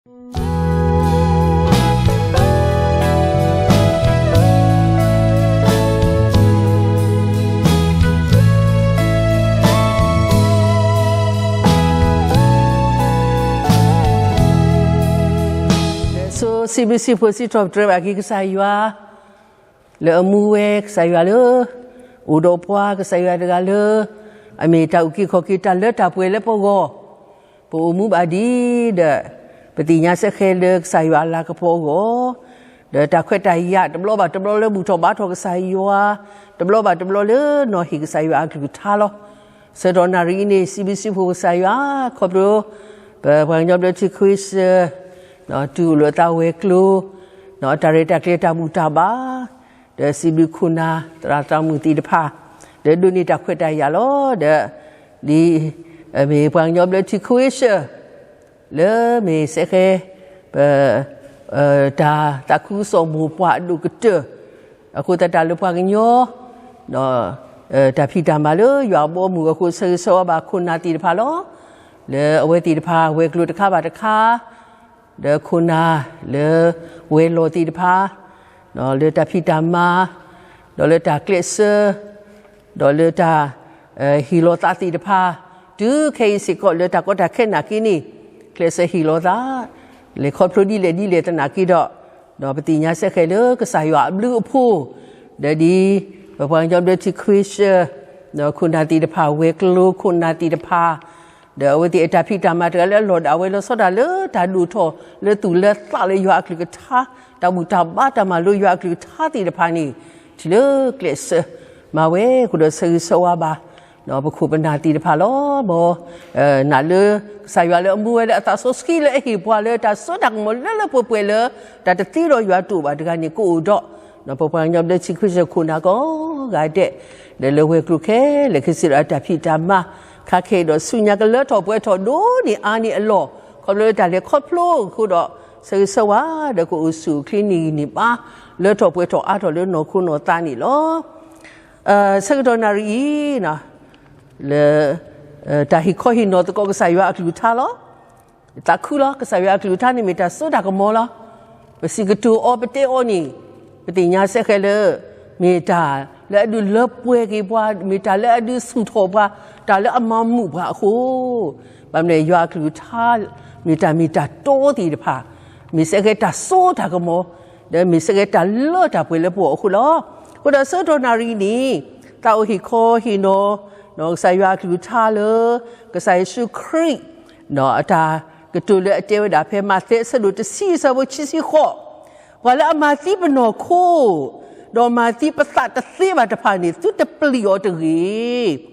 ဆိစံးဘျုးစံးဖှိၣ်စံးထီၣ်ပတြၢၤဘၣ်က့ၤကစၢ်ယွၤ လၢအမူဝဲကစၢ်ယွၤလၢ အိၣ်ဒီးပှၤကစၢ်ယွၤတဂၤလၢ အမ့ၢ်တၢ်အုၣ်က့ၤခီၣ်က့ၤတၢ်လၢတၢ်ပှဲၤလၢပဂီၢ်, ပအိၣ်မူဘၣ်ဒ်ဒီး ပသ့ၣ်ညါစ့ၢ်ကီးလၢကစၢ်ယွၤအလၤကပီၤအဂီၢ်, ဒီးတၢ်ခွဲးတၢ်ယာ်တဘျီဘၣ်တဘျီလၢဘူၣ်ထီၣ်ဘါထီၣ်ကစၢ်ယွၤ, တဘျီဘၣ်တဘျီလၢနီၢ်ဟ့ၣ်ကစၢ်ယွၤအကလုၢ်ကထါလီၤ. ဆၢကတီၢ်နၣ်ရံၣ်အံၤန့ၣ် စံးဘျုးစံးဖှိၣ်ကစၢ်ယွၤ ခီဖျိ ပပှၤကညီဘျၢထံခဝ့ၡၢၣ် တုၤအိၣ်လၢအသးဝဲၤကျိၤ တၢ်ရဲၣ်တၢ်ကျဲၤတၢ်ဘူၣ်တၢ်ဘါ ဒီးစံးဘျုးခိၣ်နၢ်သရၣ်သရၣ်မုၣ်သ့ၣ်တဖၣ် ဒီးဒိးန့ၢ်တၢ်ခွဲးတၢ်ယာ်လီၤ. ဒီး ဒ် မ့ၢ်ပှၤကညီဘျၢထံခဝ့ၡၢၣ် လၢမ့ၢ်စ့ၢ်ကီး ပ တၢ်သးခုကစီၣ်မိၢ်ပှၢ်အဒိၣ်ကတၢၢ် အဃိသတးလၢပှၤကညီ တၢ်ဖံးတၢ်မၤလၢယွၤအဘီအမုၢ်အဃိ ဆၢဂ့ၤဆၢဝါဘၣ်ခိၣ်နၢ်သ့ၣ်တဖၣ်လီၤ. လၢအဝဲသ့ၣ်တဖၣ် ဝဲၤကျိၤတခါဘၣ်တခါ ဒီးခိၣ်နၢ်လၢ ဝဲၤလီၢ်သ့ၣ်တဖၣ် လၢတၢ်ဖံးတၢ်မၤ ဒီးလၢတၢ်ကျဲးစၢး ဒီးလၢတၢ် ဟ့ၣ်လီၤသးသ့ၣ်တဖၣ် တုၤခဲအံၤစ့ၢ်ကီးလၢတၢ်ကီတၢ်ခဲနာ်က့န့ၣ် ကျဲးစၢးဟ့ၣ်လီၤသး လဲၤခီဖျိဒ်လဲၣ်ဒ်လဲၣ်သနာ်က့ဒီး ဒီးပသ့ၣ်ညါစ့ၢ်ကီးလၢကစၢ်ယွၤအဘျုးအဖှိၣ် ဒီးဒ် ပပှၤကညီဘျၢထံခဝ့ၡၢၣ် ခိၣ်နၢ်သ့ၣ်တဖၣ် ဝဲၤကျိၤခိၣ်နၢ်သ့ၣ်တဖၣ် ဒီးအဝဲသ့ၣ်အတၢ်ဖံးတၢ်မၤတဂၤလၢအလီၢ်ဒၣ်ဝဲလီၤဆီဒၣ်တၢ်လၢတၢ်ဒိၣ်ထီၣ်လၢသူၣ်လၢသးလၢယွၤအကလုၢ်ကထါ တၢ်ဘူၣ်တၢ်ဘါတၢ်မၤလိယွၤအကလုၢ်ကထါသ့ၣ်တဖၣ်န့ၣ် ထံၣ်လၢကျဲးစၢးမၤဝဲအဃိဒီးဆၢဂ့ၤဆၢဝါဘၣ် ပခိၣ်ပနၢ်သ့ၣ်တဖၣ်လီၤ. မ် နာ်လၢ ကစၢ်ယွၤလၢအမူဝဲလၢအသးစီဆှံလၢအဟ့ၣ်ပှၤလၢတၢ်စိတၢ်ကမီၤလၢလၢပှဲၤပှဲၤလၢ တၢ်တသ့ဒီးယွၤတအိၣ်ဘၣ်တဂၤန့ၣ် ကအိၣ်ဒီး ပပှၤကညီဘျၢထံခဝ့ၡၢၣ်ခိၣ်နၢ်ကိးဂၤဒဲး ဒီးလၢဝဲၤကျိၤခဲလၢာ်ခဲဆ့ဒီးအတၢ်ဖံးတၢ်မၤ ခါခဲအံၤဒီးဆူညါကလၢထီၣ်ပှဲၤထီၣ်ဒိၣ်န့ၢ်အါန့ၢ်အလီၢ် ခီဖျိလၢတၢ်လဲၤခီဖျိအဃိဒီး ဆၢဂ့ၤဆၢဝါဒီးကအိၣ်ဆူၣ်အိၣ်ချ့န့ၢ်ဂံၢ်န့ၢ်ဘါ လၢထီၣ်ပှဲၤထီၣ်အါထီၣ်လၢနီၢ်ခိနီၢ်သးန့ၣ်လီၤ. ဆၢကတီၢ်နၣ်ရံၣ်အံၤ လၢ တၢ်ဟ့ၣ်ခီဟ့ၣ်နီၤသကိးကစၢ်ယွၤအကလုၢ်ကထါလီၤ. သးခုလီၤ ကစၢ်ယွၤအကလုၢ်ကထါန့ၣ်မ့ၢ်တၢ်စိတၢ်ကမီၤလီၤ. ပစံးကတိၤအီၤပတဲအီၤန့ၣ် ပသ့ၣ်ညါစ့ၢ်ကီးလၢ မ့ၢ်တၢ်လၢအဒုးလၢပှဲၤက့ၤပှၤ မ့ၢ်တၢ်လၢအဒုးဆူၣ်ထီၣ်ပှၤ တၢ်လၢအမၤမုာ်ပှၤအဃိ ဘၣ်မနုၤလဲၣ် ယွၤအကလုၢ်ကထါ မ့ၢ်တၢ်မ့ၢ်တၢ်တီသ့ၣ်တဖၣ် မ့ၢ်စ့ၢ်ကီးတၢ်စိတၢ်ကမီၤ ဒီးမ့ၢ်စ့ၢ်ကီးတၢ်လၢတၢ်ပှဲၤလၢပဂီၢ်အဃိလီၤ. အဃိဒီးဆၢကတီၢ်နၣ်ရံၣ်န့ၣ် သးအိၣ်ဟ့ၣ်ခီဟ့ၣ်နီၤ ကစၢ်ယွၤအကလုၢ်ကထါလၢ ကစၢ်ယ့ၣ်ၡူးခရံာ် အတၢ်ကတိၤလၢအတဲဝဲဒၣ်ဖဲမးသဲအဆၢဒိၣ်တဆံအဆၢဖိခံဆံဃိး, ပှၤလၢအမၤသံပနီၢ်ခိ ဒီးမၤသံပသးတသ့ဘၣ်တဖၣ်န့ၣ် သုတပျံၤအီၤတဂ့ၤ.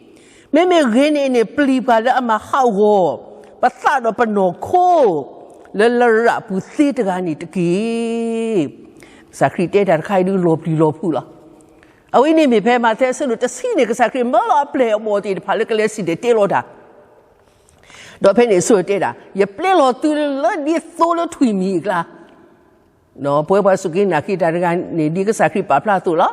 မ့မ့ၢ်ဂ့ၤန့ၣ်န့ၣ် ပျံၤပှၤလၢအမၤဟးဂီၤ ပသးဒီးပနီၢ်ခိ လၢလရာ်ပူၤသ့တဂၤန့ၣ်တက့ၢ်. ကစၢ်ခရံာ်တဲတၢ်တခါအံၤဒုးလီၤပျံၤလီၤဖုးလီၤ. အဝဲန့ၣ်မ့ၢ်ဖဲမးသဲအဆၢဒိၣ်တဆံန့ၣ် ကစၢ်ခရံာ်မၢလီၤအပျဲၢ်အဘီၣ်သ့ၣ်တဖၣ်လၢကလဲၤစံၣ်တဲၤတဲလီၤတၢ် ဒီးဖဲန့ၣ်အဆိတဲဒၣ် ယပျဲလီၤသုလၢဒ်သိလၢထွံၣ်မံၤအကျါ, ပဝဲပှၤစူၢ်က့ၤနာ်က့ၤတၢ်တဂၤန့ၣ် ဒ်ကစၢ်ခရံာ်ပာ်ဖျါအသိးလီၤ.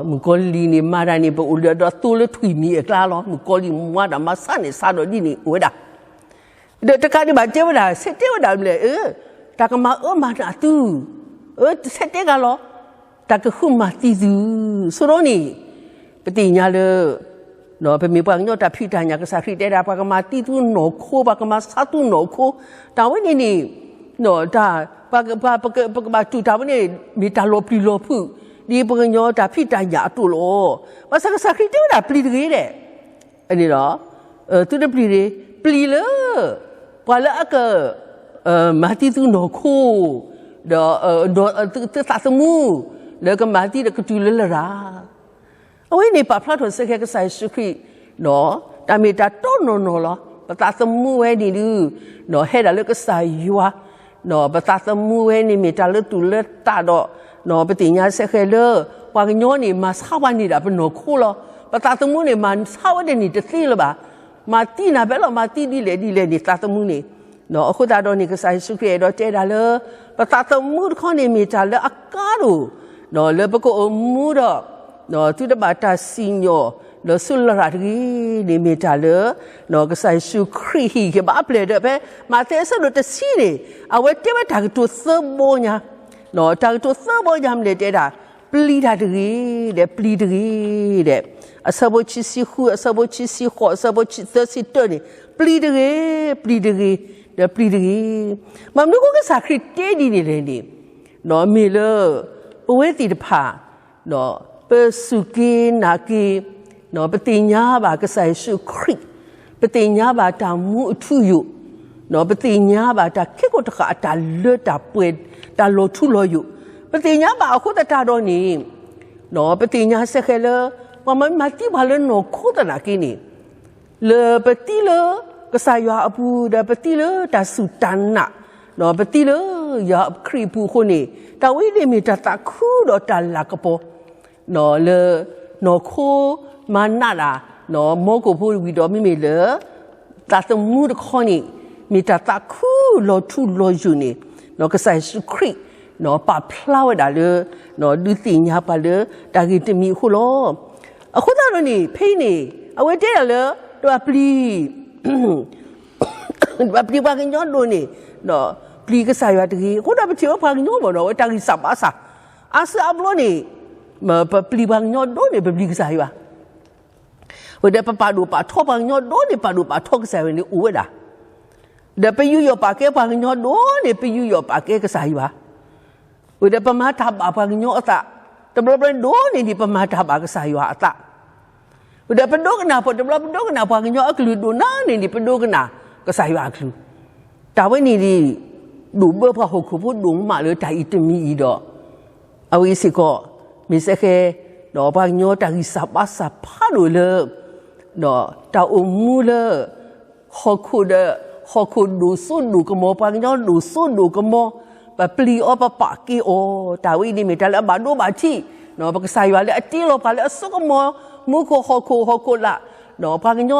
မုၣ်ကီၤလံၢ်န့ၣ်မၤတၢ်န့ၣ် ပအိၣ်လၢဒီးသိလၢထွံၣ်မံၤအကျါလီၤ. မုၣ်ကီၤလံၢ်မၤတၢ်မၤဆါန့ၢ်ဆါဒီးဒ်န့ၣ်အိၣ်ဝဲဒၣ် ဒီးတကးဒံးဘၣ်တဲဝဲဒၣ် ဆဲးတဲဝဲဒၣ်လဲၣ်, တၢ်ကမၤအၢမၤနးသု, ဆဲးတဲဂၤလီၤ, တၢ်ကဃုမၤသံသု, ဆိဒီးန့ၣ် ပသ့ၣ်ညါလၢ ပမ့ၢ်ပှၤကညီတၢ်ဖံးတၢ်ညၣ် ကစၢ်ခရံာ်တဲဒၣ် ပှၤကမၤသံသုနီၢ်ခိ ပှၤကမၤဆါသုနီၢ်ခိ, တၢ်ဝဲန့ၣ်န့ၣ် တၢ် ပကဘၣ်တူၢ်တၢ်ဝဲန့ၣ် မ့ၢ်တၢ်လီၤပျံၤလီၤဖုး ဒ်ပှၤကညီတၢ်ဖံးတၢ်ညၣ်အသိးလီၤ. ဘၣ်ဆၣ်ကစၢ်ခရံာ်တဲဝဲဒၣ်ပျံၤတဂ့ၤဒဲး န့ၣ်လီၤ. သုတပျံၤတဂ့ၤ, ပျံၤလၢ ပှၤလၢအက မၤသံသုနီၢ်ခိ, ဒီး သုသးသမူ လၢကမၤသံဒီးကတုၤလၢလရာ် အဝဲန့ၣ်ပာ်ဖျါထီၣ်စ့ၢ်ကီးကစၢ်ယ့ၣ်ၡူးခရံာ် တၢ်မ့ၢ်တၢ်တီနီၢ်နီၢ်လီၤ. ပသးသမူဝဲန့ၣ်ဒုး ဟဲဒၣ်လၢကစၢ်ယွၤ, ပသးသမူဝဲန့ၣ်မ့ၢ်တၢ်လၢသူၣ်လၢသးဒီး ပသ့ၣ်ညါစ့ၢ်ကီးလၢ ပှၤကညီန့ၣ် မၤဆါပှၤန့ၢ်ဒၣ်ပနီၢ်ခိလီၤ. ပသးသမူန့ၣ် မၤဆါဝဲဒၣ်န့ၣ်တသ့လၢၤဘၣ်. မၤသံနၤဖဲလဲၣ် မၤသံဒ်လဲၣ်ဒ်လဲၣ်န့ၣ် သးသမူန့ၣ် အဃိသတးဒီးန့ၣ် ကစၢ်ယ့ၣ်ၡူးခရံာ်အဲၣ်ဒိးတဲဒၣ်လၢ ပသးသမူတခီန့ၣ်မ့ၢ်တၢ်လၢအကါဒိၣ် လၢပကအိၣ်မူဒီး သုတဘၣ်တၢ်စံၣ်ညီၣ် လီၤစိၤလီၤထီတဂ့ၤန့ၣ် မ့ၢ်တၢ်လၢ ကစၢ်ယ့ၣ်ၡူးခရံာ်ဟ့ၣ်ဂံၢ်ဘါအပျဲၢ်ဒီး ဖဲမးသဲအဆၢဒိၣ်တဆံန့ၣ် အဝဲတဲဝဲတၢ်ကတိၤသၢဘီညါ, တၢ်ကတိၤသၢဘီညါမနုၤလဲၣ် တဲဒၣ် ပျံၤတၢ်တဂ့ၤ, ဒီးပျံၤတဂ့ၤ, ဒီး အဆၢဖိခံဆံဃု, အဆၢဖိခံဆံဃိး, အဆၢဖိသၢဆံတၢန့ၣ် ပျံၤတဂ့ၤ, ပျံၤတဂ့ၤ, ဒီးပျံၤတဂ့ၤ. ဘၣ်မနုၤအဃိကစၢ်ခရံာ်တဲဒ်န့ၣ်လဲၣ်န့ၣ်, မ့ၢ်လၢ ပဝဲသ့ၣ်တဖၣ် ပစူၢ်က့ၤနာ်က့ၤ, ပသ့ၣ်ညါဘၣ်ကစၢ်ယ့ၣ်ၡူးခရံာ်, ပသ့ၣ်ညါဘၣ်တၢ်မူအထူအယိာ်, ပသ့ၣ်ညါဘၣ်တၢ်ခဲကိာ်တဃာ်အတၢ်လၢတၢ်ပှဲၤ, တၢ်လီၤထူလီၤယိာ်, ပသ့ၣ်ညါဘၣ်အဃိသတးဒီးန့ၣ်, ပသ့ၣ်ညါစ့ၢ်ကီးလၢ ပှၤမၤမၤသံပှၤလၢနီၢ်ခိသနာ်က့န့ၣ် လၢပသံလၢကစၢ်ယွၤအပူၤ ဒီးပသံလၢတၢ်စူၢ်တၢ်နာ်, ပသံလၢယွၤခရံာ်အပူၤအဃိန့ၣ် တၢ်ဝဲအံၤန့ၣ်မ့ၢ်တၢ်သးခုဒီးတၢ်လၤကပီၤ လၢ နီၢ်ခိမၤနးတၢ် မီၢ်ကိၣ်ဖိဝံၤဒီးမ့မ့ၢ်လၢ သးသမူတခီန့ၣ် မ့ၢ်တၢ်သးခုလီၤထူလီၤယိာ်န့ၣ် ကစၢ်ယ့ၣ်ၡူးခရံာ် ပာ်ဖျါဝဲဒၣ်လၢ ဒုးသ့ၣ်ညါပှၤလၢတၢ်ဂ့ၢ်တမံၤအဃိလီၤ. အဃိသတးဒီးန့ၣ် ဖဲအံၤန့ၣ် အဝဲတဲဒၣ်လၢ တဘၣ်ပျံၤ ပျံၤပှၤကညီဒိၣ်န့ၣ် ပျံၤကစၢ်ယွၤတဂ့ၤ. အဃိဒီးပထံၣ်ဝဲပှၤကညီဘၣ်ဒီး အဝဲတၢ်ဂံၢ်စၢ်ဘါစၢ် အါစုအါဘျီန့ၣ် ပပျံၤပှၤကညီဒိၣ်န့ၣ် ပပျံၤကစၢ်ယွၤ, ဝဲဒီးပပာ်ဒိၣ်ပာ်ထီပှၤကညီဒိၣ်န့ၣ် ပာ်ဒိၣ်ပာ်ထီကစၢ်ယွၤန့ၣ်အိၣ်ဝဲဒၣ်, ဒီးပယူးယီၣ်ပာ်ကဲပှၤကညီဒိၣ်န့ၣ် ပယူးယီၣ်ပာ်ကဲကစၢ်ယွၤ ဝဲဒီးပမၤတၢ်ဘၣ်ပှၤကညီအသး, တဘျီဘျီဒိၣ်န့ၢ်ဒံး ပမၤတၢ်ဘၣ်ကစၢ်ယွၤအသး, ဝဲဒီးပဒိကနၣ်ပှၤ တဘျီပဒိကနၣ်ပှၤကညီအကလုၢ်ဒိၣ်နၢ်န့ၢ်ဒံး ပဒိကနၣ်ကစၢ်ယွၤအကလုၢ်, တၢ်ဝဲန့ၣ်ဒ် ဒိၣ်ဘၢပှၤဟီၣ်ခိၣ်ဖိဒိၣ်မးလၢတၢ်အံၤတမံၤအံၤဒီး အဝဲအံၤစ့ၢ်ကီး မ့ၢ်စ့ၢ်ကီး ပှၤကညီတၢ်ဂံၢ်စၢ်ဘါစၢ်ဖးဒိၣ်လၢ တၢ်အိၣ်မူလၢ ဟီၣ်ခိၣ်ဒီး ဟီၣ်ခိၣ်ဒိၣ်စိဒိၣ်ကမီၤ ပှၤကညီဒိၣ်စိဒိၣ်ကမီၤ ပပျံၤအီၤပပာ်ကဲအီၤ တၢ်ဝဲအံၤန့ၣ်မ့ၢ်တၢ်လၢအဘၣ်ဒိဘၣ်ထံး ပကစၢ်ယွၤလၢအတ့လီၤပှၤလၢအစိကမီၤ မူခိၣ်ဟီၣ်ခိၣ်ဟီၣ်ခိၣ်လာ် ပှၤကညီ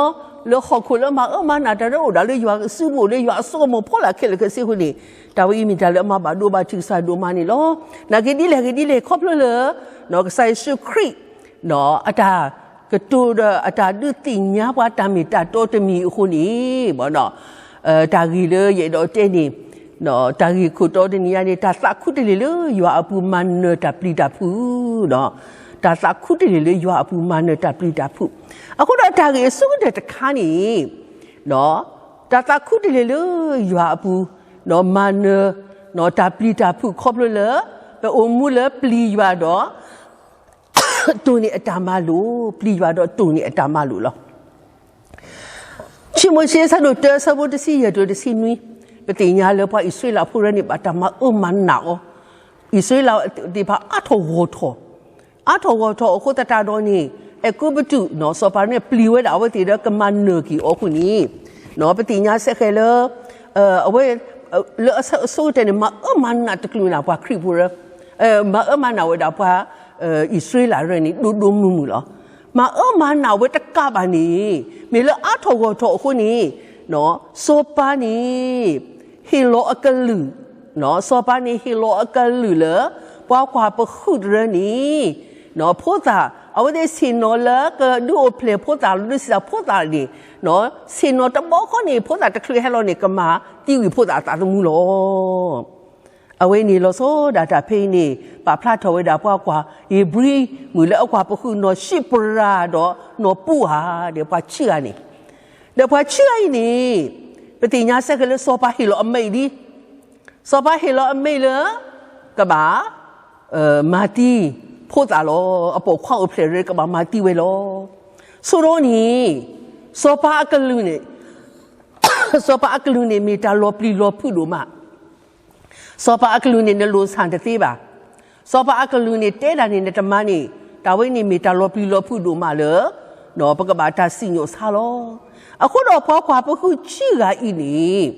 လၢဟီၣ်ခိၣ်လၢမၤအၢမၤနးတၢ်လၢအိၣ်ဒၣ်လၢယွၤစု အိၣ်လၢယွၤအစိကမီၤဖီလာ်ခဲလၢာ်ခဲဆ့အဃိန့ၣ် တၢ်ဝဲအံၤမ့ၢ်တၢ်လၢအမၤဘၣ်ဒိဘၣ်ထံးကစၢ်ဒိၣ်မးန့ၣ်လီၤ. နာ်က့ဒ်လဲၣ်ဂ့ၤဒ်လဲၣ် ခီဖျိလၢ ကစၢ်ယ့ၣ်ၡူးခရံာ် အတၢ်ကတိၤဒီးအတၢ်ဒုးသ့ၣ်ညါပှၤတၢ်မ့ၢ်တၢ်တီတမံၤအဃိန့ၣ် တၢ်ဂ့ၢ်လၢယအဲၣ်ဒိးတဲန့ၣ် တၢ်ဂ့ၢ်ခိၣ်တီတနံၤညါန့ၣ် တၢ်သးခူတလ့ၢ်လၢယွၤအပူၤမၤနၢၤတၢ်ပျံၤတၢ်ဖုး တၢ်သးခူတလ့ၢ်လၢယွၤအပူၤမၤနၢၤတၢ်ပျံၤတၢ်ဖုး အဃိဒီးတၢ်ဂ့ၢ်အဆိကတၢၢ်တခါန့ၣ် တၢ်သးခူတလ့ၢ်လၢယွၤအပူၤ မၤနၢၤ တၢ်ပျံၤတၢ်ဖုးခီဖျိလၢ ပအိၣ်မူလၢပျံၤယွၤဒီး တိၢ်န့ၢ်အတၢ်မၤလိာ်, ပျံၤယွၤဒီးတိၢ်န့ၢ်အတၢ်မၤလိာ်လီၤ. ခံမိၤၡ့ အဆၢဒိၣ်တၢ အဆၢဖိတဆံယဲၢ်တုၤတဆံနွံ, ပသ့ၣ်ညါလၢပှၤအံၣ်စရ့လးဖိတဖၣ်န့ၣ် ဘၣ်တၢ်မၤအၢမၤနးအီၤ, အံၣ်စရ့လးသ့ၣ်တဖၣ်အါထီၣ်ဂီၢ်ထီၣ်, အါထီၣ်ဂီၢ်ထီၣ်အဃိသတးဒီးန့ၣ် အဲၤကူပတူး စီၤပၤန့ၣ်ပျံၤဝဲဒၣ်အဝဲသ့ၣ်ဒီးကမၤနၢၤက့ၤအီၤအဃိန့ၣ် ပသ့ၣ်ညါစ့ၢ်ကီးလၢ အဝဲ လၢအဆိကတၢၢ်န့ၣ် မၤအၢမၤနးတကလုာ်နၤ ပှၤခရံာ်ဖိ မၤအၢမၤနးဝဲဒၣ်ပှၤအံၣ်စရ့လးရဲၣ်န့ၣ် ဒိၣ်ဒိၣ်မုၢ်မုၢ်လီၤ. မၤအၢမၤနးဝဲတကးဘၣ်န့ၣ် မ့ၢ်လၢအါထီၣ်ဂီၢ်ထီၣ်အဃိန့ၣ် စီၤပၤန့ၣ် ဟ့ၣ်လီၤအကလုၢ်, စီၤပၤန့ၣ်ဟ့ၣ်လီၤအကလုၢ်လၢ ပှၤကွၢ်ပဃုၣ်တရၢန့ၣ် ဖိသၣ် အဝဲသ့ၣ်ဆ့ၣ်နီၤလၢကဒုးအိၣ်ဖျဲၣ်ဖိသၣ်လီၤ ဒုးဆံးစၢ်ဖိသၣ်န့ၣ် ဆ့ၣ်နီၤတဘျီဃီန့ၣ် ဖိသၣ်တချုးဟဲလီၤန့ၣ် ကမၤသံဝံၤဖိသၣ်အသးသမူလီၤ. အဝဲန့ၣ်လီၤဆီဒၣ်တၢ်ဖဲအံၤန့ၣ် ပာ်ဖျါထီၣ်ဝဲဒၣ်ပှၤကွၢ်ဧ့ၤဘြံၤ မုၢ်လၢအကွၢ်ပဃုၣ်နီၢ်ၡံးပရၤဒီးနီၢ်ပူၤဧါ ဒီးပှၤခံဂၤန့ၣ်, ဒီးပှၤခံဂၤအံၤန့ၣ် ပသ့ၣ်ညါစ့ၢ်ကီးလၢစီၤပၤဟ့ၣ်လီၤအမဲာ်ဒ် စီၤပၤဟ့ၣ်လီၤအမဲာ်လၢ ကဘၣ် မၤသံ ဖိသၣ်လီၤ. အပိာ်ခွါအိၣ်ဖျဲၣ်ရဲၣ် ကဘၣ်မၤသံဝဲလီၤ. ဆိဒီးန့ၣ် စီၤပၤအကလုၢ်န့ၣ် စီၤပၤအကလုၢ်န့ၣ်မ့ၢ်တၢ်လီၤပျံၤလီၤဖုးဒိၣ်မး စီၤပၤအကလုၢ်န့ၣ် နလိၣ်ဆၣ်တသ့ဘၣ်. စီၤပၤအကလုၢ်န့ၣ် တဲဒၣ်န့ၣ် နတမၤန့ၣ် တၢ်ဝဲန့ၣ်မ့ၢ်တၢ်လီၤပျံၤလီၤဖုးဒိၣ်မးလၢ ပကဘၣ်တၢ်စံၣ်ညီၣ်ဆါလီၤ. အဃိဒီးပှၤကွၢ်ပဃုၣ်ခံဂၤအံၤန့ၣ်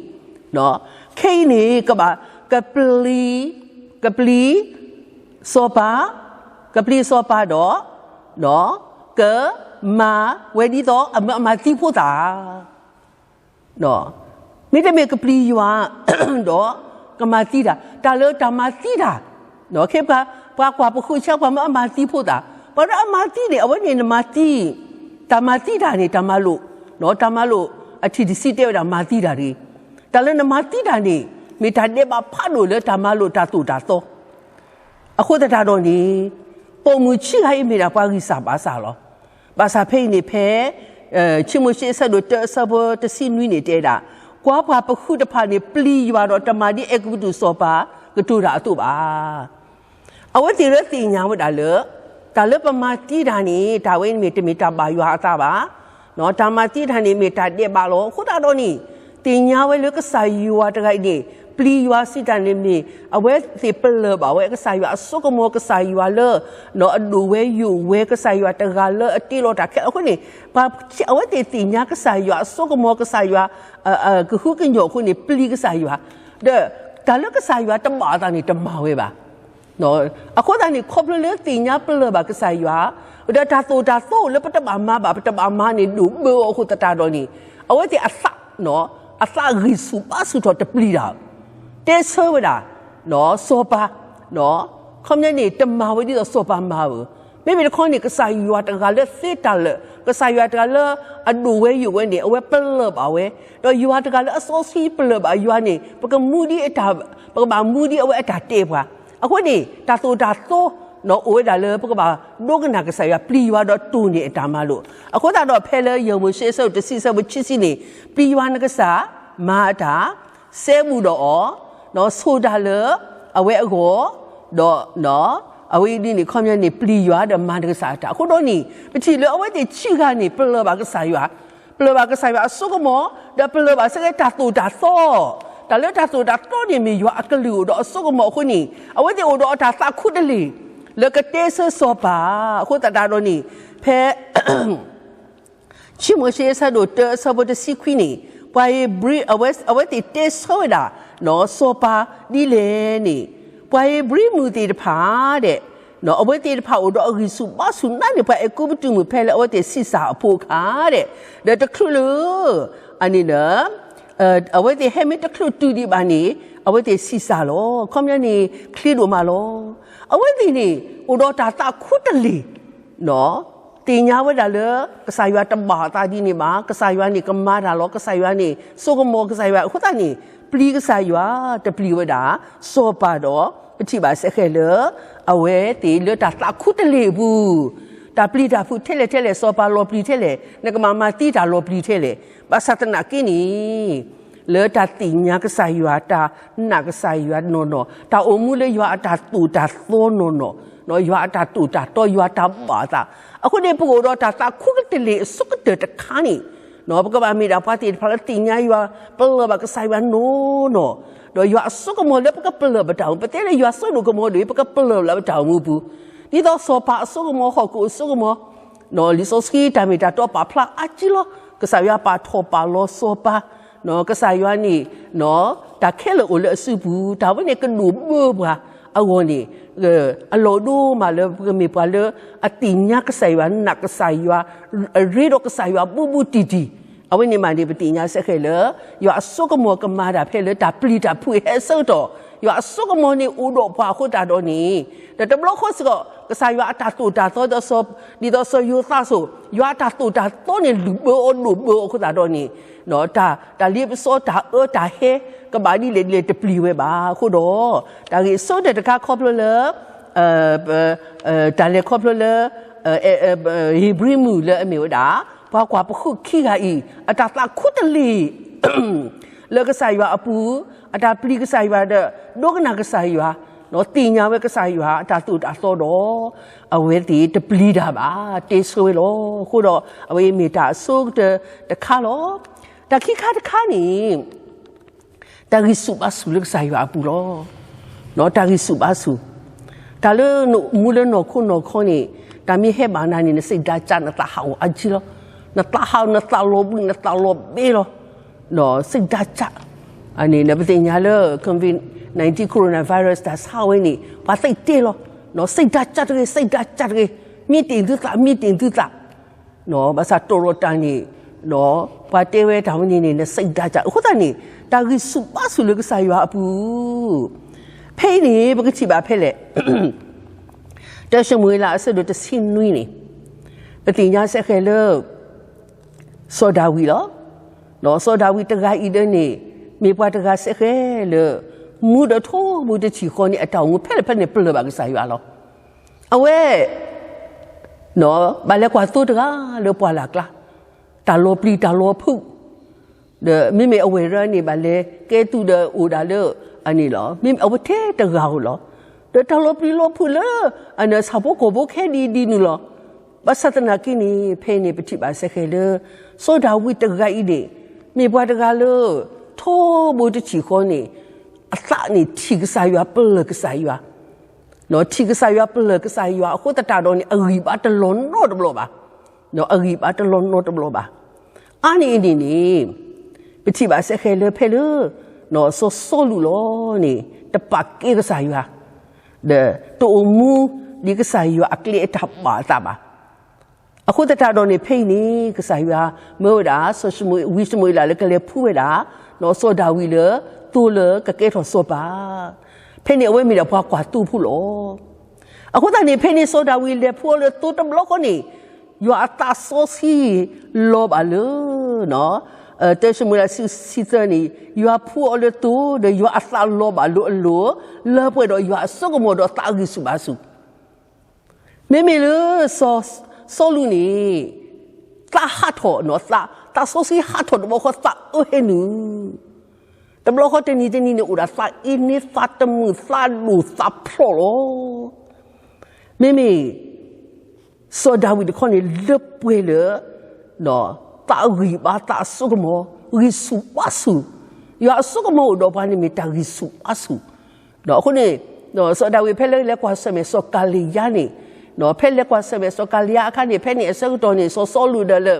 ခဲအံၤန့ၣ် ကဘၣ် ကပျံၤ ကပျံၤ စီၤပၤ ကပျံၤစီၤပၤဒီး ကမၤဝဲဒ်သိးအမၤ အမၤသံဖိသၣ် မ့တမ့ၢ်ကပျံၤယွၤ ဒီးကမၤသံတၢ်, တၢ်လၢတၢ်မၤသံတၢ်, ခဲပှၤ ပှၤကွၢ်ပဃုၣ်ဆၢ ပှၤမ့ၢ်အမၤသံဖိသၣ်, ပှၤလၢအမၤသံန့ၣ် အဝဲန့ၣ်နမၤသံ တၢ်မၤသံတၢ်န့ၣ် တၢ်မၤလိာ်, တၢ်မၤလိာ်အထံၣ်တဆံတဲဝဲဒၣ်မၤသံတၢ်တဂ့ၤ. တၢ်လၢနမၤသံတၢ်န့ၣ် မ့ၢ်တၢ်ဒဲးဘးဖးဒိၣ်လၢတၢ်မၤလိာ်တၢ်သိၣ်တၢ်သီ အဃိသတးဒီးန့ၣ် ပိာ်မုၣ်ဆံးဂၤအံၤမ့ၢ်ဒၣ်ပှၤဂံၢ်စၢ်ဘါစၢ်လီၤ. ဘၣ်ဆၣ်ဖဲအံၤန့ၣ်ဖဲ ဆံးမိၤၡ့အဆၢဒိၣ်တၢအဆၢဖိတဆံနွံန့ၣ်တဲဒၣ်, ကွၢ်ပှၤပဃုတဖၣ်န့ၣ် ပျံၤယွၤဒီးတမၤဒ်အဲၤကူပတူးစီၤပၤကတိၤတၢ်အသိးဘၣ်. အဝဲသ့ၣ်လၢသ့ၣ်ညါဝဲဒၣ်လၢ တၢ်လၢပမၤသံတၢ်န့ၣ် တၢ်ဝဲန့ၣ်မ့ၢ်တမ့ၢ်တၢ်ဘၣ်ယွၤအသးဘၣ်. တၢ်မၤသံတၢ်န့ၣ်မ့ၢ်တၢ်ဒဲးဘးလီၤ. အဃိသတးဒီးန့ၣ် သ့ၣ်ညါဝဲလၢကစၢ်ယွၤတဂၤအံၤန့ၣ် ပျံၤယွၤစံးတၢ်န့ၣ်မ့ၢ် အဝဲသ့ၣ်ပလၢၢ်ဘၣ်ဝဲ ကစၢ်ယွၤအစိကမီၤ ကစၢ်ယွၤလၢ အဒိၣ်ဝဲယိာ်ဝဲ ကစၢ်ယွၤတဂၤလၢအတ့လီၤတၢ်ခဲလၢာ်အဃိန့ၣ် အဝဲသ့ၣ်သ့ၣ်ညါကစၢ်ယွၤအစိကမီၤ ကစၢ်ယွၤ ကဟုကညီၢ်အဃိန့ၣ် ပျံၤကစၢ်ယွၤ, ဒီးတၢ်လၢကစၢ်ယွၤတဘၣ်အသးန့ၣ် တမၤဝဲဘၣ်. အဃိသတးန့ၣ် ခီဖျိလၢသ့ၣ်ညါပလၢၢ်ဘၣ်ကစၢ်ယွၤ, ဒီးတၢ်သိၣ်တၢ်သီအိၣ်လၢပတဘၣ်မၤဘၣ် ပတဘၣ်မၤန့ၣ် ဒိၣ်ဘၢအီၤအဃိသတးဒီးန့ၣ် အဝဲသ့ၣ်အသး အသးဂံၢ်ဆူၣ်ဘါဆူၣ်ထီၣ်တပျံၤတၢ်, တဲဆၢဝဲဒၣ် စီၤပၤ ခီပညီန့ၣ် တမၤဝဲဒ်သိးစီၤပၤမၤဧၢ, မ့မ့ၢ်တခီန့ၣ် ကစၢ်ယွၤတဂၤလၢသ့တၢ်လၢာ်, ကစၢ်ယွၤတဂၤလၢအဒိၣ်ဝဲယိာ်ဝဲန့ၣ် အဝဲပလၢၢ်ဘၣ်ဝဲ, ဒီးယွၤတဂၤလၢအစီဆှံပလၢၢ်ဘၣ်ယွၤန့ၣ် ပကမူဒ်အတၢ်, ပကဘၣ်မူဒ်အဝဲအတၢ်တဲပှၤ, အဃိန့ၣ် တၢ်သိၣ်တၢ်သီ အိၣ်ဝဲဒၣ်လၢပကဘၣ်ဒိကနၣ်ကစၢ်ယွၤ ပျံၤယွၤဒီးတိၢ်န့ၢ်အတၢ်မၤလိာ်, အဃိသတးဒီးဖဲလၢယဲၢ်မိၤၡ့အဆၢဒိၣ်တဆံအဆၢဖိခံဆံန့ၣ် ပျံၤယွၤနကစၢ် မၤအတၢ် စဲဘူးဒီးအီၤ, ဒီးဆိၣ်တၢ်လၢအဝဲအဂီၢ်, ဒီး အဝဲအံၤဒ်န့ၣ် ခီပညီန့ၣ် ပျံၤယွၤဒီးမၤနကစၢ်အတၢ်, အဃိဒီးန့ၣ် ပထံၣ်လၢအဝဲသ့ၣ်ဆံးဂၤန့ၣ် ပလၢၢ်ဘၣ်ကစၢ်ယွၤ, ပလၢၢ်ဘၣ်ကစၢ်ယွၤအစိကမီၤ, ဒီးပလၢၢ်ဘၣ်စ့ၢ်ကီးတၢ်သိၣ်တၢ်သီ, တၢ်လၢတၢ်သိၣ်တၢ်သီန့ၣ်မ့ၢ်ယွၤအကလုၢ်အိၣ်ဒီးအစိကမီၤအဃိန့ၣ် အဝဲသ့ၣ်အိၣ်ဒီးအတၢ်သးခူတလ့ၢ် လၢကတဲဆၢစီၤပၤ, အဃိသတးဒီးန့ၣ် ဖဲ ဆံးမိၤၡ့အဆၢဒိၣ်တၢအဆၢဖိတဆံခွံန့ၣ် ပှၤဧ့ၤဘြံၤ အဝဲသ့ၣ်တဲဆၢဝဲဒၣ် စီၤပၤဒ်လဲၣ်န့ၣ်, ပှၤဧ့ၤဘြံၤမုၣ်သ့ၣ်တဖၣ်ဒဲး အဝဲသ့ၣ်တဖၣ်အိၣ်ဒီးအဂံၢ်ဆူၣ်ဘါဆူၣ်နးန့ၣ် ပှၤအဲၤကူပတူးမုၣ်ဖဲလၢအဝဲသ့ၣ်ဆံးစၢ်အဖိအခါဒဲး, ဒီးတချုးလၢ အန့ၣ်ဒီး အဝဲသ့ၣ်ဟဲမ့ၢ်တချုးတုၤဒံးဘၣ်န့ၣ် အဝဲသ့ၣ်ဆံးစၢ်လီၤ. ခီပညီန့ၣ် ချ့ဒိၣ်မးလီၤ. အဝဲသ့ၣ်န့ၣ် အိၣ်ဒီးတၢ်သးခူတလ့ၢ် သ့ၣ်ညါဝဲဒၣ်လၢ ကစၢ်ယွၤတဘၣ်အသးဒ်န့ၣ်ဘၣ်, ကစၢ်ယွၤန့ၣ်ကမၤတၢ်လီၤ, ကစၢ်ယွၤန့ၣ် စိကမီၤကစၢ်ယွၤအဃိသတးန့ၣ် ပျံၤကစၢ်ယွၤ တပျံၤဝဲဒၣ် စီၤပၤဒီး ပထံၣ်ဘၣ်စဲဃဲးလၢ အဝဲသ့ၣ်လၢတၢ်သးခူတလ့ၢ်အပူၤ, တၢ်ပျံၤတၢ်ဖုးထဲလဲၣ်ထဲလဲၣ် စီၤပၤလီၤပျံၤထဲလဲၣ်, နကမၤမၤသံတၢ်လီၤပျံၤထဲလဲၣ်, ဘၣ်ဆၣ်သနာ်က့န့ၣ် လၢတၢ်သ့ၣ်ညါကစၢ်ယွၤ တၢ်နာ်ကစၢ်ယွၤနီၢ်နီၢ်, တၢ်အိၣ်မူလၢယွၤအတၢ်သိၣ်တၢ်သီနီၢ်နီၢ်, ယွၤအတၢ်သိၣ်တၢ်သီ ယွၤတၢ်ဘၣ်အသး, အဃိန့ၣ် ပကအိၣ်ဒီးတၢ်သးခူကတလ့ၢ်အဆိကတၢၢ်တခါန့ၣ်, ပကဘၣ်မ့ၢ်ဒၣ်ပှၤသ့ၣ်တဖၣ်လၢသ့ၣ်ညါယွၤ ပလၢၢ်ဘၣ်ကစၢ်ယွၤနီၢ်နီၢ်, ဒီးယွၤအစိကမီၤလၢပကပလၢၢ်ဘၣ်တၢ်အိၣ်မူ, ပတဲလၢယွၤစိဒိၣ်ကမီၤဒိၣ်အံၤ ပကပလၢၢ်လၢပတၢ်အိၣ်မူပူၤ, ဒ်သိးစီၤပၤအစိကမီၤ ဟီၣ်ခိၣ်အစိကမီၤ လံာ်စီဆှံတၢ်မ့ၢ်တၢ်တီပာ်ဖျါအါကံလီၤ. ကစၢ်ယွၤပာ်ထီၣ်ပာ်လီၤစီၤပၤ, ကစၢ်ယွၤန့ၣ် တၢ်ခဲလၢာ်အိၣ်လၢအစုပူၤ, တၢ်ဝဲန့ၣ်ကဒိၣ်ဘၢပှၤအဂီၢ်န့ၣ် အလီၢ်ဒိၣ်မးလၢပကမ့ၢ်ပှၤလၢအသ့ၣ်ညါကစၢ်ယွၤ နာ်ကစၢ်ယွၤ အရ့ဒီးကစၢ်ယွၤဘူးဘူးတံၢ်တံၢ်, အဝဲန့ၣ်မးန့ၣ် ပသ့ၣ်ညါစဲဃဲးလၢ ယွၤအစိကမီၤကမၤတၢ်ဖဲလၢတၢ်ပျံၤတၢ်ဖုးဟဲဆၢကတီၢ်, ယွၤအစိကမီၤန့ၣ်အိၣ်ဒီးပှၤအဃိသတးဒီးန့ၣ်, ဒီးတဘျီဃီစ့ၢ်ကီး ကစၢ်ယွၤအတၢ်သိၣ်တၢ်သီ ဒ်သိးစီၤယိၤသးစိၤ, ယွၤအတၢ်သိၣ်တၢ်သီန့ၣ် လုၢ်ဘၢအီၤဒိၣ်ဘၢအီၤအဃိသတးဒီးန့ၣ်, တၢ်လ့ပစီ တၢ်အၢတၢ်ဟဲ ကဘၣ်ဒ်လဲၣ်ဒ်လဲၣ်တပျံၤဝဲဘၣ်အဃိဒီး, တၢ်ဂ့ၢ်အဆိကတၢၢ်တခါခီဖျိလၢ တၢ်လဲၤခီဖျိလၢ ဧ့ၤဘြံၤမုၣ်လၢအမ့ၢ်ဝဲဒၣ် ပှၤကွၢ်ပဃုခံဂၤအံၤ အတၢ်သးခူတလ့ၢ် လၢကစၢ်ယွၤအပူၤ, အတၢ်ပျံၤကစၢ်ယွၤဒီး ဒိကနၣ်ကစၢ်ယွၤ, သ့ၣ်ညါဝဲကစၢ်ယွၤအတၢ်သိၣ်တၢ်သီဒီး အဝဲသ့ၣ်တပျံၤတၢ်ဘၣ် တဲဆၢဝဲလီၤ. အဃိဒီး အဝဲအံၤမ့ၢ်တၢ်အဆိကတၢၢ်တခါလီၤ. တၢ်ခံခါတခါန့ၣ် တၢ်ဂံၢ်ဆူၣ်ဘါဆူၣ်လၢကစၢ်ယွၤအပူၤလီၤ. တၢ်ဂံၢ်ဆူၣ်ဘါဆူၣ်, တၢ်လၢနမူလၢနီၢ်ခိနီၢ်ခီန့ၣ် တၢ်မ့ၢ်ဟဲဘၣ်နၤန့ၣ် နစိတ်ဓာတ်ကျ နသးဟးဂီၤအါကံလီၤ. နသးဟးဂီၤ နသးလီၤဘှံး နသးလီၤဘှံးလီၤ. စိတ်ဓာတ်ကျ န့ၣ် ပသ့ၣ်ညါလၢ COVID nineteen coronavirus တၢ်ဆါဝဲန့ၣ် ပှၤသ့ၣ်တဲလီၤ. စိတ်ဓာတ်ကျ တဂ့ၤ စိတ်ဓာတ်ကျ တဂ့ၤ, မြှင့်တင်သုသး မြှင့်တင်သုသး ဘၣ်ဆၣ်တီၢ်လီၤတၢ်န့ၣ် ပှၤတဲဝဲတၢ်ဝဲန့ၣ်န့ၣ် နစိတ်ဓာတ်ကျ အဃိသတးန့ၣ် တၢ်ဂံၢ်ဆူၣ်ဘါဆူၣ်လၢကစၢ်ယွၤအပူၤ, ဖဲအံၤန့ၣ် ပကထံၣ်ဘၣ်ဖဲလဲၣ်, တၢၡမူၤအ့လးအဆၢဒိၣ်တဆံနွံန့ၣ် ပသ့ၣ်ညါစဲဃဲးလၢ စီၤဒၤဝံးလီၤ. စီၤဒၤဝံးတဂၤအံၤဒၣ်န့ၣ် မ့ၢ်ပှၤတဂၤစ့ၢ်ကီးလၢ မူဒီးထိးဘိတထံၣ်ဃီန့ၣ် အတၢ်အိၣ်မူဖဲလဲၣ်ဖဲလဲၣ်န့ၣ် ပလၢၢ်ဘၣ်ကစၢ်ယွၤလီၤ. အဝဲ ဘၣ်လဲၤကွၢ်သိတဂၤလၢပှၢ်လၢ်ကျါ, တၢ်လီၤပျံၤတၢ်လီၤဖုး, ဒီးမ့မ့ၢ်အဝဲၢ်ရၢန့ၣ် ဘၣ်လဲၤကဲသုးဒီးအိၣ်ဒၣ်လၢ အန့ၣ်လီၤ. မ့မ့ၢ်အဝဲထဲတဂၤဧိၤလီၤ. ဒီးတၢ်လီၤပျံၤလီၤဖုးလၢ အဆၣ်ဖိကီၢ်ဖိခဲဒ်ဒ်နုၤလီၤ. ဘၣ်ဆၣ်သနာ်က့န့ၣ် ဖဲအံၤန့ၣ် ပထံၣ်ဘၣ်စ့ၢ်ကီးလၢ စီၤဒၤဝံးတဂၤအံၤန့ၣ် မ့ၢ်ပှၤတဂၤလၢ ထိးဘိတထံၣ်ဃီန့ၣ် အသးန့ၣ်ထံၣ်ကစၢ်ယွၤပလၢၢ်ကစၢ်ယွၤ ထံၣ်ကစၢ်ယွၤပလၢၢ်ကစၢ်ယွၤ အဃိသတးဒီးန့ၣ် အဂံၢ်ဘါတလီၤနီတဘျီဘၣ်. အဂံၢ်ဘါတလီၤနီတဘျီဘၣ်. အါန့ၢ်အံၤန့ၣ်န့ၣ် ပထံၣ်ဘၣ်စ့ၢ်ကီးလၢဖဲလၢ စီၤစီလူးလီၤန့ၣ် တပာ်ကဲကစၢ်ယွၤ ဒီးတအိၣ်မူဒ်ကစၢ်ယွၤအကျဲအတၢ်ဘၣ်အသးဘၣ်. အဃိသတးဒီးန့ၣ် ဖဲအံၤန့ၣ် ကစၢ်ယွၤမၢဝဲဒၣ် စီၤၡမူ ဝံၡမူၤအ့လးလၢကလဲၤဖှူဝဲဒၣ် စီၤဒၤဝံးလၢ သိလၢကကဲထီၣ်စီၤပၤ ဖဲန့ၣ်အဝဲမ့ၢ်ဒၣ်ပှၤကွၢ်သိဖိလီၤ. အဃိသတးန့ၣ် ဖဲန့ၣ်စီၤဒၤဝံးလဲၤဖှူအီၤလၢသိတဘျီဃီန့ၣ် ယွၤအသးစီဆှံလီၤဘၣ်လၢ တၢၡမူၤအ့လး ဆံသၢန့ၣ် ယွၤဖှူအီၤလၢသိ ဒီးယွၤအသးလီၤဘၣ်လၢအလိၤ လၢပှဲၤဒီးယွၤအစိကမီၤဒီးသးဂံၢ်ဆူၣ်ဘါဆူၣ် မ့မ့ၢ်လၢ စီၤစီလူးန့ၣ် သးဟးထီၣ် သးစီဆှံဟးထီၣ်တဘျီဃီ သးအၢဟဲနုာ် တဘျီဃီတနံၤတနံၤန့ၣ် အိၣ်ဒၣ်သးအ့န့ သးတမုာ် သးဒိၣ်သးဖျိးလီၤ. မ့မ့ၢ် စီၤဒၤဝံးတခီန့ၣ် လၢပှဲၤလၢ သးအဂံၢ်ဘါ သးအစိကမီၤ ဂံၢ်ဆူၣ်ဘါဆူၣ်, ယွၤအစိကမီၤအိၣ်ဒီးပှၤန့ၣ်မ့ၢ်တၢ်ဂံၢ်ဆူၣ်ဘါဆူၣ် ဒီးအဃိန့ၣ် စီၤဒၤဝံးဖဲလၢလဲၤကွၢ်ဆၢၣ်မဲာ်စီၤကၤလံယါန့ၣ်, ဖဲလဲၤကွၢ်ဆၢၣ်မဲာ်စီၤကၤလံယါအခါန့ၣ် ဖဲန့ၣ်အဆၢကတီၢ်န့ၣ် စီၤစီလူးဒီးလၢ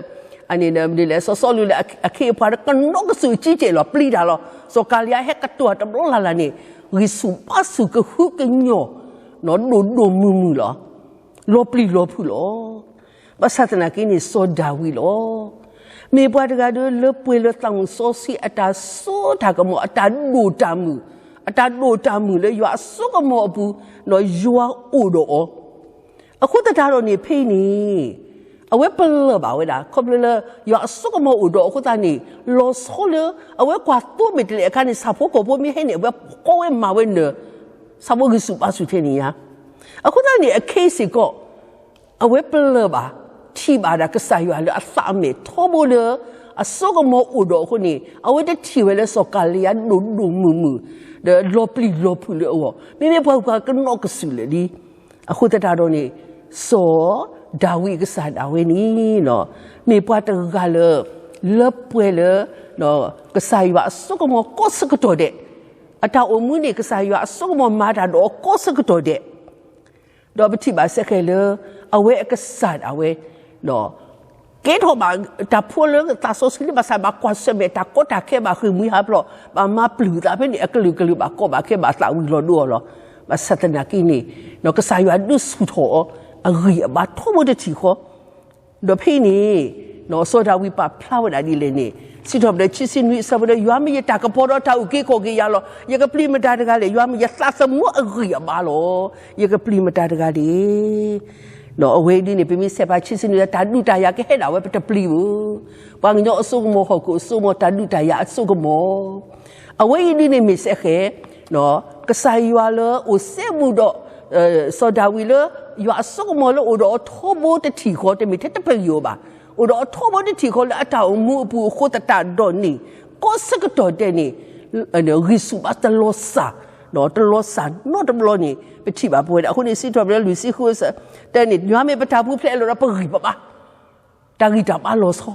အန့ၣ်ဒ်လဲၣ် စီၤစီလူးလၢအခ့အပှၤဒီးကနီၣ်ကစၢၢ်ကံကဲးလီၤ ပျံၤတၢ်လီၤ. စီၤကၤလံယါဟဲကတီၢ်တဘျီလၢ်လၢ်န့ၣ် ဂံၢ်ဆူၣ်ဘါဆူၣ်ကဟုကညီၢ် ဒိၣ်ဒိၣ်မုၢ်မုၢ်လီၤ. လီၤပျံၤလီၤဖုးလီၤ. ဘၣ်ဆၣ်သနာ်က့န့ၣ် စီၤဒၤဝံးလီၤ. မ့ၢ်ပှၤတဂၤဒီးလၢပှဲၤလၢသးမုၣ်စီဆှံအတၢ်စိတၢ်ကမီၤ အတၢ်ဒိၣ်တၢ်မုၢ်, အတၢ်ဒိၣ်တၢ်မုၢ်လၢယွၤအစိကမီၤအပူၤ, ယွၤအိၣ်ဒီးအီၤ အဃိသတးဒီးန့ၣ် ဖဲအံၤန့ၣ် အဝဲပလၢၢ်ဘၣ်ဝဲဒၣ် ခီဖျိလၢ ယွၤအစိကမီၤအိၣ်ဒီးအဃိသတးန့ၣ် လီၤဆီလၢ အဝဲကွၢ်သိမ့ၢ်တလဲၤအခါန့ၣ် ဆၣ်ဖိကီၢ်ဖိမ့ၢ်ဟဲန့ၣ် အဝဲဃီဝဲမၤဝဲနၢၤ ဆၣ်ဖိဂံၢ်ဆူၣ်ဘါဆူၣ်ထဲန့ၣ်ညါ. အဃိသတးန့ၣ် အခ့စ့ၢ်ကီး အဝဲပလၢၢ်ဘၣ် ထံၣ်ဘၣ်ဒၣ်ကစၢ်ယွၤလၢအသးအမဲာ်ထီဘိလၢ အစိကမီၤအိၣ်ဒီးအဃိန့ၣ် အဝဲတထံၣ်ဝဲလၢစီၤကၤလံယါဒိၣ်ဒိၣ်မုၢ်မုၢ် ဒီးလီၤပျံၤလီၤဖုးလၢအဂီၢ် မ့မ့ၢ်ပှၤဂၤကနီၣ်ကစၢၢ်လၢာ်လံ. အဃိသတးဒီးန့ၣ် စီၤဒၤဝံးအကစၢ်ဒၣ်ဝဲန့ၣ် မ့ၢ်ပှၤတဂၤလၢ လၢပှဲၤလၢ ကစၢ်ယွၤအစိကမီၤကိးဆၢကတီၢ်ဒဲး, အတၢ်အိၣ်မူန့ၣ် ကစၢ်ယွၤအစိကမီၤမၤတၢ်ဒီးအီၤကိးဆၢကတီၢ်ဒဲး ဒီးပထံၣ်ဘၣ်စ့ၢ်ကီးလၢ အဝဲအကစၢ်ဒၣ်ဝဲ ကဲထီၣ်ဘၣ်တၢ်ဖှူလၢသးစီဆှံလၢဘၣ်ဆၣ် ဘၣ်ကွၢ်ဆၢၣ်မဲာ်တၢ်ကီတၢ်ခဲဘၣ်ဃ့ၢ်မှံဟးဖျိး ဘၣ်မၤပျုၢ်သးဖဲန့ၣ် အကလုာ်ကလုာ်ဘၣ်ကီဘၣ်ခဲဘၣ်သးဝံၤလီၤဒိအီၤလီၤ. ဘၣ်ဆၣ်သနာ်က့န့ၣ် ကစၢ်ယွၤဒုးဆူၣ်ထီၣ်အီၤ အဂံၢ်အဘါထီဘိတထံၣ်ဃီ ဒီးဖဲအံၤန့ၣ် စီၤဒၤဝံးပာ်ဖျါဝဲဒၣ်ဒ်လဲၣ်န့ၣ် စံးထီၣ်ပတြၢၤခံဆံနွံအဆၢဖိဒီး ယွၤမ့ၢ်ယတၢ်ကပီၤဒီးတၢ်အုၣ်က့ၤခီၣ်က့ၤယၤလီၤ. ယကပျံၤမတၤတဂၤလဲၣ်. ယွၤမ့ၢ်ယသးသမူအဂံၢ်အဘါလီၤ. ယကပျံၤမတၤတဂၤလဲၣ်. အဝဲအံၤဒ်န့ၣ် ပမ့ၢ်ဆဲးဖးခံဆံနွံ တၢ်ဒုးတၢ်ယၤကဟဲဒၣ်ဝဲ ပတပျံၤဘၣ်. ပှၤကညီအစိကမီၤ ဟီၣ်ခိၣ်အစိကမီၤ တၢ်ဒုးတၢ်ယၤအစိကမီၤ အဝဲအံၤဒ်န့ၣ်မ့ၢ်စ့ၢ်ကီး ကစၢ်ယွၤလၢအိၣ်စဲဘူးဒီး စီၤဒၤဝံးလၢ ယွၤအစိကမီၤလၢအိၣ်ဒီးအီၤထီဘိတထံၣ်ဃီ တမ့ၢ်ထဲတပဂံၢ်အီၤဘၣ်. အိၣ်ဒီးအီၤထီဘိတထံၣ်ဃီလၢအတၢ်အိၣ်မူအပူၤအဃိသတးဒီးန့ၣ် ကိးဆၢကတီၢ်ဒဲးန့ၣ် ဂံၢ်ဆူၣ်ဘါတလီၤစၢ်, တလီၤစၢ်နီတဘျီန့ၣ် ပထံၣ်ဘၣ်ပဝဲဒၣ်. အဃိန့ၣ် စံးထီၣ်ပတြၢၤလွံၢ်ဆံဃု တဲန့ၣ် ယွၤမ့ၢ်ပတၢ်ပူၤဖျဲးအလီၢ်ဒီး ပဂံၢ်ပဘါ တၢ်ဂံၢ်တၢ်ဘါလီၤဆီ,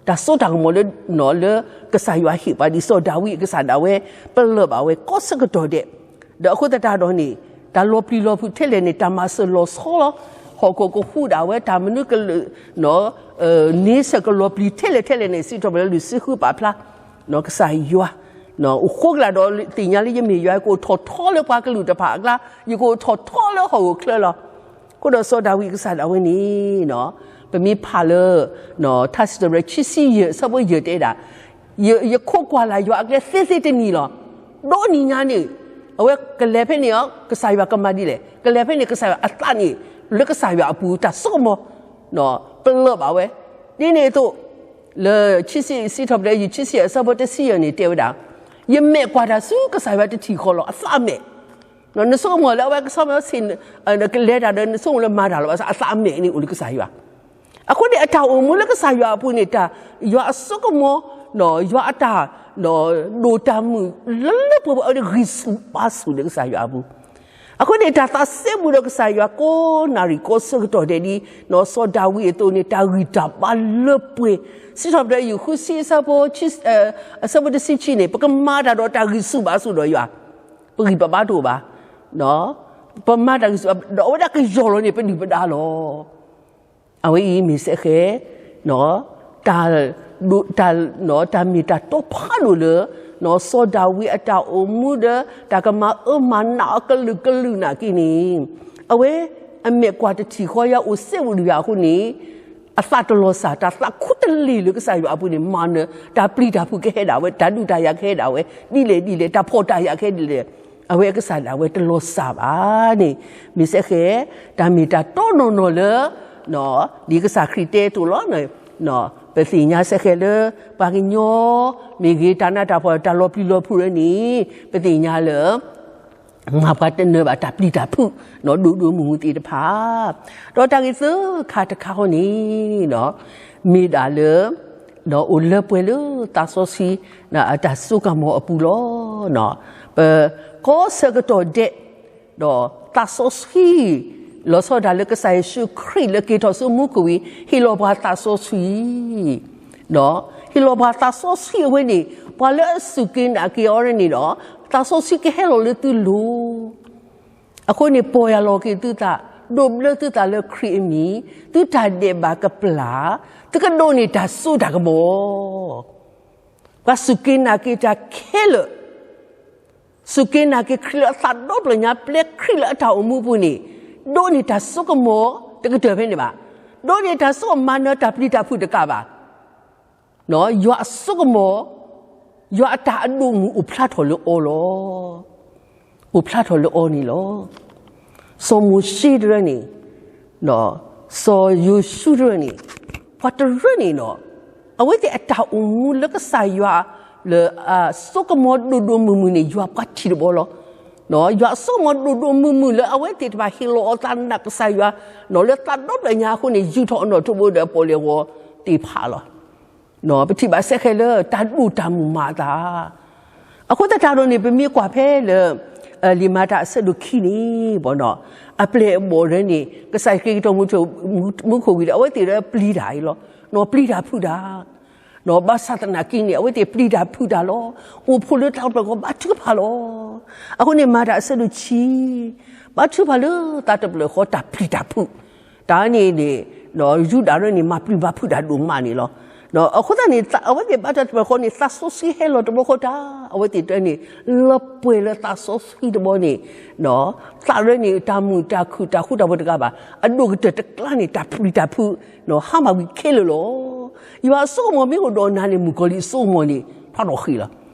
တၢ်စိတၢ်ကမီၤလၢ လၢကစၢ်ယွၤဟ့ၣ်ပှၤဒ်စီၤဒၤဝံးအကစၢ်ဒၣ်ဝဲ ပလၢၢ်ဘၣ်ဝဲကိးဆၢကတီၢ်ဒဲး, ဒီးအဃိသတးဒီးန့ၣ် တၢ်လီၤပျံၤလီၤဖုးထဲလဲၣ်န့ၣ် တၢ်မၤစၢၤလီၤဆီလီၤ. ဟီၣ်ခိၣ်ကဟူးဒၣ်ဝဲ တၢ်မနုၤကလုာ် န့ဆၢၣ်ကလီၤပျံၤထဲလဲၣ်ထဲလဲၣ်န့ၣ် စံးထီၣ်ပတြၢၤလွံၢ်ဆံဃုပာ်ဖျါ ကစၢ်ယွၤ အိၣ်ဃိကလာ်ဒီးသ့ၣ်ညါလၢယမ့ၢ်ယွၤ ယကအိၣ်ထီၣ်ထီလၢပှၤကလုာ်တဖၣ်အကျါ, ယကအိၣ်ထီၣ်ထီလၢဟီၣ်ခိၣ်ချၢလီၤ. အဃိဒီးစီၤဒၤဝံးအကစၢ်ဒၣ်ဝဲန့ၣ် ပမ့ၢ်ဖးလၢ ထါစံးထီၣ်ပတြၢၤခံဆံယဲၢ် အဆၢဖိယဲၢ်တဲဒၣ်, ယ ယခိးကွၢ်လၢ်ယွၤအကျဲသ့သ့တနံၤလီၤ. ဒီးနံၤညါန့ၣ် အဝဲကလဲၤဖဲန့ၣ် ကစၢ်ယွၤကမၤဒ်လဲၣ်, ကလဲၤဖဲန့ၣ် ကစၢ်ယွၤအသးန့ၣ် လၢကစၢ်ယွၤအပူၤ တၢ်စိကမီၤ ပလၢၢ်ဘၣ်ဝဲ, ဒ်န့ၣ်အသိး လၢခံဆံ စံးထီၣ်ပတြၢၤ ယူၢ်ခံဆံယဲၢ် အဆၢဖိတဆံယဲၢ်န့ၣ် တဲဝဲဒၣ်, ယမဲာ်ကွၢ်တၢ်ဆူကစၢ်ယွၤတထံၣ်ဃီလီၤ, အသးအမဲာ်. နဆိကမိၣ်လၢအဝဲကဆီမဆ့ၣ် ကလဲၤတၢ်ဒီး နဆိကမိၣ်လၢမၤတၢ်လီၤ, ဘၣ်ဆၣ်အသးအမဲာ်န့ၣ်အိၣ်လၢကစၢ်ယွၤ. အဃိန့ၣ် အတၢ်အိၣ်မူလၢကစၢ်ယွၤအပူၤန့ၣ် တၢ် ယွၤအစိကမီၤ, ယွၤအတၢ် ဒိၣ်တၢ်မုၢ်လၢလၢပှဲၤပှဲၤ အဝဲတဂံၢ်ဆူၣ်ဘါဆူၣ်လၢကစၢ်ယွၤအပူၤ. အဃိန့ၣ် တၢ်သးစဲဘူးဒီးကစၢ်ယွၤကိးနၣ်ရံၣ်ကိးဆၢကတီၢ်ဒဲးဒ် စီၤဒၤဝံးအသိးန့ၣ် တၢ်ဂံၢ်တၢ်ဘါလၢပှဲၤ, စံးထီၣ်ပတြၢၤ ယူၢ်ဃုဆံ အဆၢဖိတဆံခံန့ၣ် ပကမၤတၢ်ဒီးတၢ်ဂံၢ်ဆူၣ်ဘါဆူၣ်ဒီးယွၤ, ပဂံၢ်ပဘါတအိၣ်ဘၣ်, ပမၤတၢ်ဂံၢ်ဆူၣ် ဒီးအဝဲဒၣ်ကယီၢ်လီၤန့ၣ် ပဒုၣ်ပဒါလီၤ. အဝဲအံၤမ့ၢ်စ့ၢ်ကီး တၢ် တၢ်မ့ၢ်တၢ်တီဖးဒိၣ်လၢ စီၤဒၤဝံးအတၢ်အိၣ်မူဒီး တၢ်ကမၤအၢမၤနးအီၤကလုာ်ကလုာ်နာ်က့န့ၣ်, အဝဲအမဲာ်ကွၢ်တထံၣ်ဃီ ယွၤအိၣ်စဲဘူးဒီးယွၤအဃိန့ၣ် အသးတလီၤစၢ်, တၢ်သးခူတလ့ၢ်လၢကစၢ်ယွၤအပူၤန့ၣ် မၤနၢၤ တၢ်ပျံၤတၢ်ဖုးကဟဲဒၣ်ဝဲ, တၢ်ဒုးတၢ်ယၤကဟဲဒၣ်ဝဲ, ဒ်လဲၣ်ဒ်လဲၣ် တၢ်ဖှီၣ်တၢ်ယာ်ကဟဲဒ်လဲၣ်, အဝဲအကစၢ်ဒၣ်ဝဲတလီၤစၢ်ဘၣ်န့ၣ်, မ့ၢ်စ့ၢ်ကီး တၢ်မ့ၢ်တၢ်တီနီၢ်နီၢ်လၢ ဒ်ကစၢ်ခရံာ်တဲအသိးလီၤ. ပသ့ၣ်ညါစ့ၢ်ကီးလၢ ပှၤကညီမ့ၢ်ဂ့ၤ တၢ်နးတၢ်ဖှီၣ် တၢ်လီၤပျံၤလီၤဖုးလၢန့ၣ် ပသ့ၣ်ညါလၢ မၤပှၤတနၢၤဘၣ်တၢ်ပျံၤတၢ်ဖုး ဒိၣ်ဒိၣ်မုၢ်မုၢ်သ့ၣ်တဖၣ်, ဒီးတၢ်ဂ့ၢ်သၢခါတခါဃီန့ၣ် မ့ၢ်ဒၣ်လၢ ဒီးအိၣ်လၢပှဲၤလၢသးစီဆှံ အတၢ်စိကမီၤအပူၤလီၤ. ပကိးဆၢကတီၢ်ဒဲး ဒီးသးစီဆှံ လီၤဆီဒၣ်တၢ်လၢကစၢ်ယ့ၣ်ၡူးခရံာ်လၢက့ၤထီၣ်ဆူမူခိၣ်ဝံၤ ဟ့ၣ်လီၤပှၤသးစီဆှံ ဒီးဟ့ၣ်လီၤပှၤသးစီဆှံအဝဲန့ၣ် ပှၤလၢအစူၢ်က့ၤနာ်က့ၤအီၤန့ၣ်ဒီး သးစီဆှံကဟဲလီၤလၢသုလိၤ. အဃိန့ၣ် ပီၢ်ယၢ်လီၤက့ၤသုသး, ဒိးဘျၢသုသးလၢခရံာ်အမံၤ, သုတၢ်ဒဲးဘးကပျၢ်, သုကဒိးန့ၢ်တၢ်စိတၢ်ကမီၤ. ပှၤစူၢ်က့ၤနာ်က့ၤတၢ်ခဲလၢာ် စူၢ်က့ၤနာ်က့ၤခရံာ်လၢအသးဒီဖျၢၣ်ညါ ပျဲခရံာ်လၢအတၢ်အိၣ်မူအပူၤန့ၣ် ဒိးန့ၢ်တၢ်စိကမီၤတကတၢၢ်ဖဲန့ၣ်ဘၣ်. ဒိးန့ၢ်တၢ်စိကမီၤ မၤနၢၤတၢ်ပျံၤတၢ်ဖုးတကးဘၣ်. ယွၤအစိကမီၤ, ယွၤအတၢ်အဒိၣ်မုၢ်အိၣ်ဖျါထီၣ်လၢအီၤလီၤ. အိၣ်ဖျါထီၣ်လၢအီၤန့ၣ်လီၤ. စီၤမိၤၡ့တရၢန့ၣ် စီၤယိၤၡူတရၢန့ၣ် ပှၤတရၢန့ၣ်ဒီး အဝဲသ့ၣ်အတၢ်အိၣ်မူလၢကစၢ်ယွၤ လၢအစိကမီၤဒိၣ်ဒိၣ်မုၢ်မုၢ်န့ၣ် ယွၤပှၤထံၣ်တဘျီလီၤ. ယွၤအစိကမီၤဒိၣ်ဒိၣ်မုၢ်မုၢ်လၢအဝဲသ့ၣ်တဖၣ်ဟ့ၣ်လီၤအီၤ သးနာ်ကစၢ်ယွၤ လၢသးဒီဖျၢၣ်ညါအဃိန့ၣ် ယူာ်ထီၣ်အနီၣ်ထိးဘိဒီးအပီၣ်လဲၣ်ဂီၤသ့ၣ်တဖၣ်လီၤ. ပထံၣ်ဘၣ်စ့ၢ်ကီးလၢတၢ်ဒိၣ်တၢ်မုၢ်မၤအသး အဃိသတးဒီးန့ၣ် ပမ့ၢ်ကွၢ်ဖဲလၢ လံာ်မၤတၢ်အဆၢဒိၣ်ခံန့ၣ် အပျဲၢ်အဘီၣ်တရၢန့ၣ် ကစၢ်ယွၤက့ၤက့ၤထီၣ်မူခိၣ်ဝံၤဒီး အဝဲသ့ၣ်တဖၣ်ပျံၤတၢ်အံၤလီၤ. ပျံၤတၢ်ဖုးတၢ် ဘၣ်ဆၣ်သနာ်က့န့ၣ် အဝဲသ့ၣ်ပျံၤတၢ်ဖုးတၢ်လီၤ. အိၣ်ဖှိၣ်လၢသးတဖျၢၣ်ဃီဘါထုကဖၣ်လီၤ. အဃိန့ၣ် မၤတၢ်အဆၢဒိၣ်ဆံ ဘါထုကဖၣ်လၢသးတဖျၢၣ်ဃီတၢ်ပျံၤတၢ်ဖုး တၢ်န့ၣ်န့ၣ် ယူဒၤတရၢန့ၣ် မၤပျံၤမၤဖုးတၢ်ဒိၣ်မးန့ၣ်လီၤ. အဃိသတးန့ၣ် အဝဲသ့ၣ်ဘါထုကဖၣ်တဖျၢၣ်ဃီန့ၣ် သးစီဆှံဟဲလီၤတဘျီဃီတၢ် အဝဲသ့ၣ်တဖၣ်န့ၣ် လၢပှဲၤလၢသးစီဆှံတဘျီန့ၣ် သးတရၢန့ၣ် တၢ်မုာ်တၢ်ခုၣ်တၢ်ဃူတၢ်ဖိးတကးဘၣ် အဒိၣ်ကတၢၢ်တကျါန့ၣ် တၢ်ပျံၤတၢ်ဖုး ဟါမၢ်ကွံာ်ခဲလၢာ်လီၤ. ယွၤအစိကမီၤမ့ၢ်အိၣ်ဒီးနၤန့ၣ် မုၣ်ကီၤလံၢ်အစိကမီၤန့ၣ် ဖျါထီၣ်ဃံလီၤ.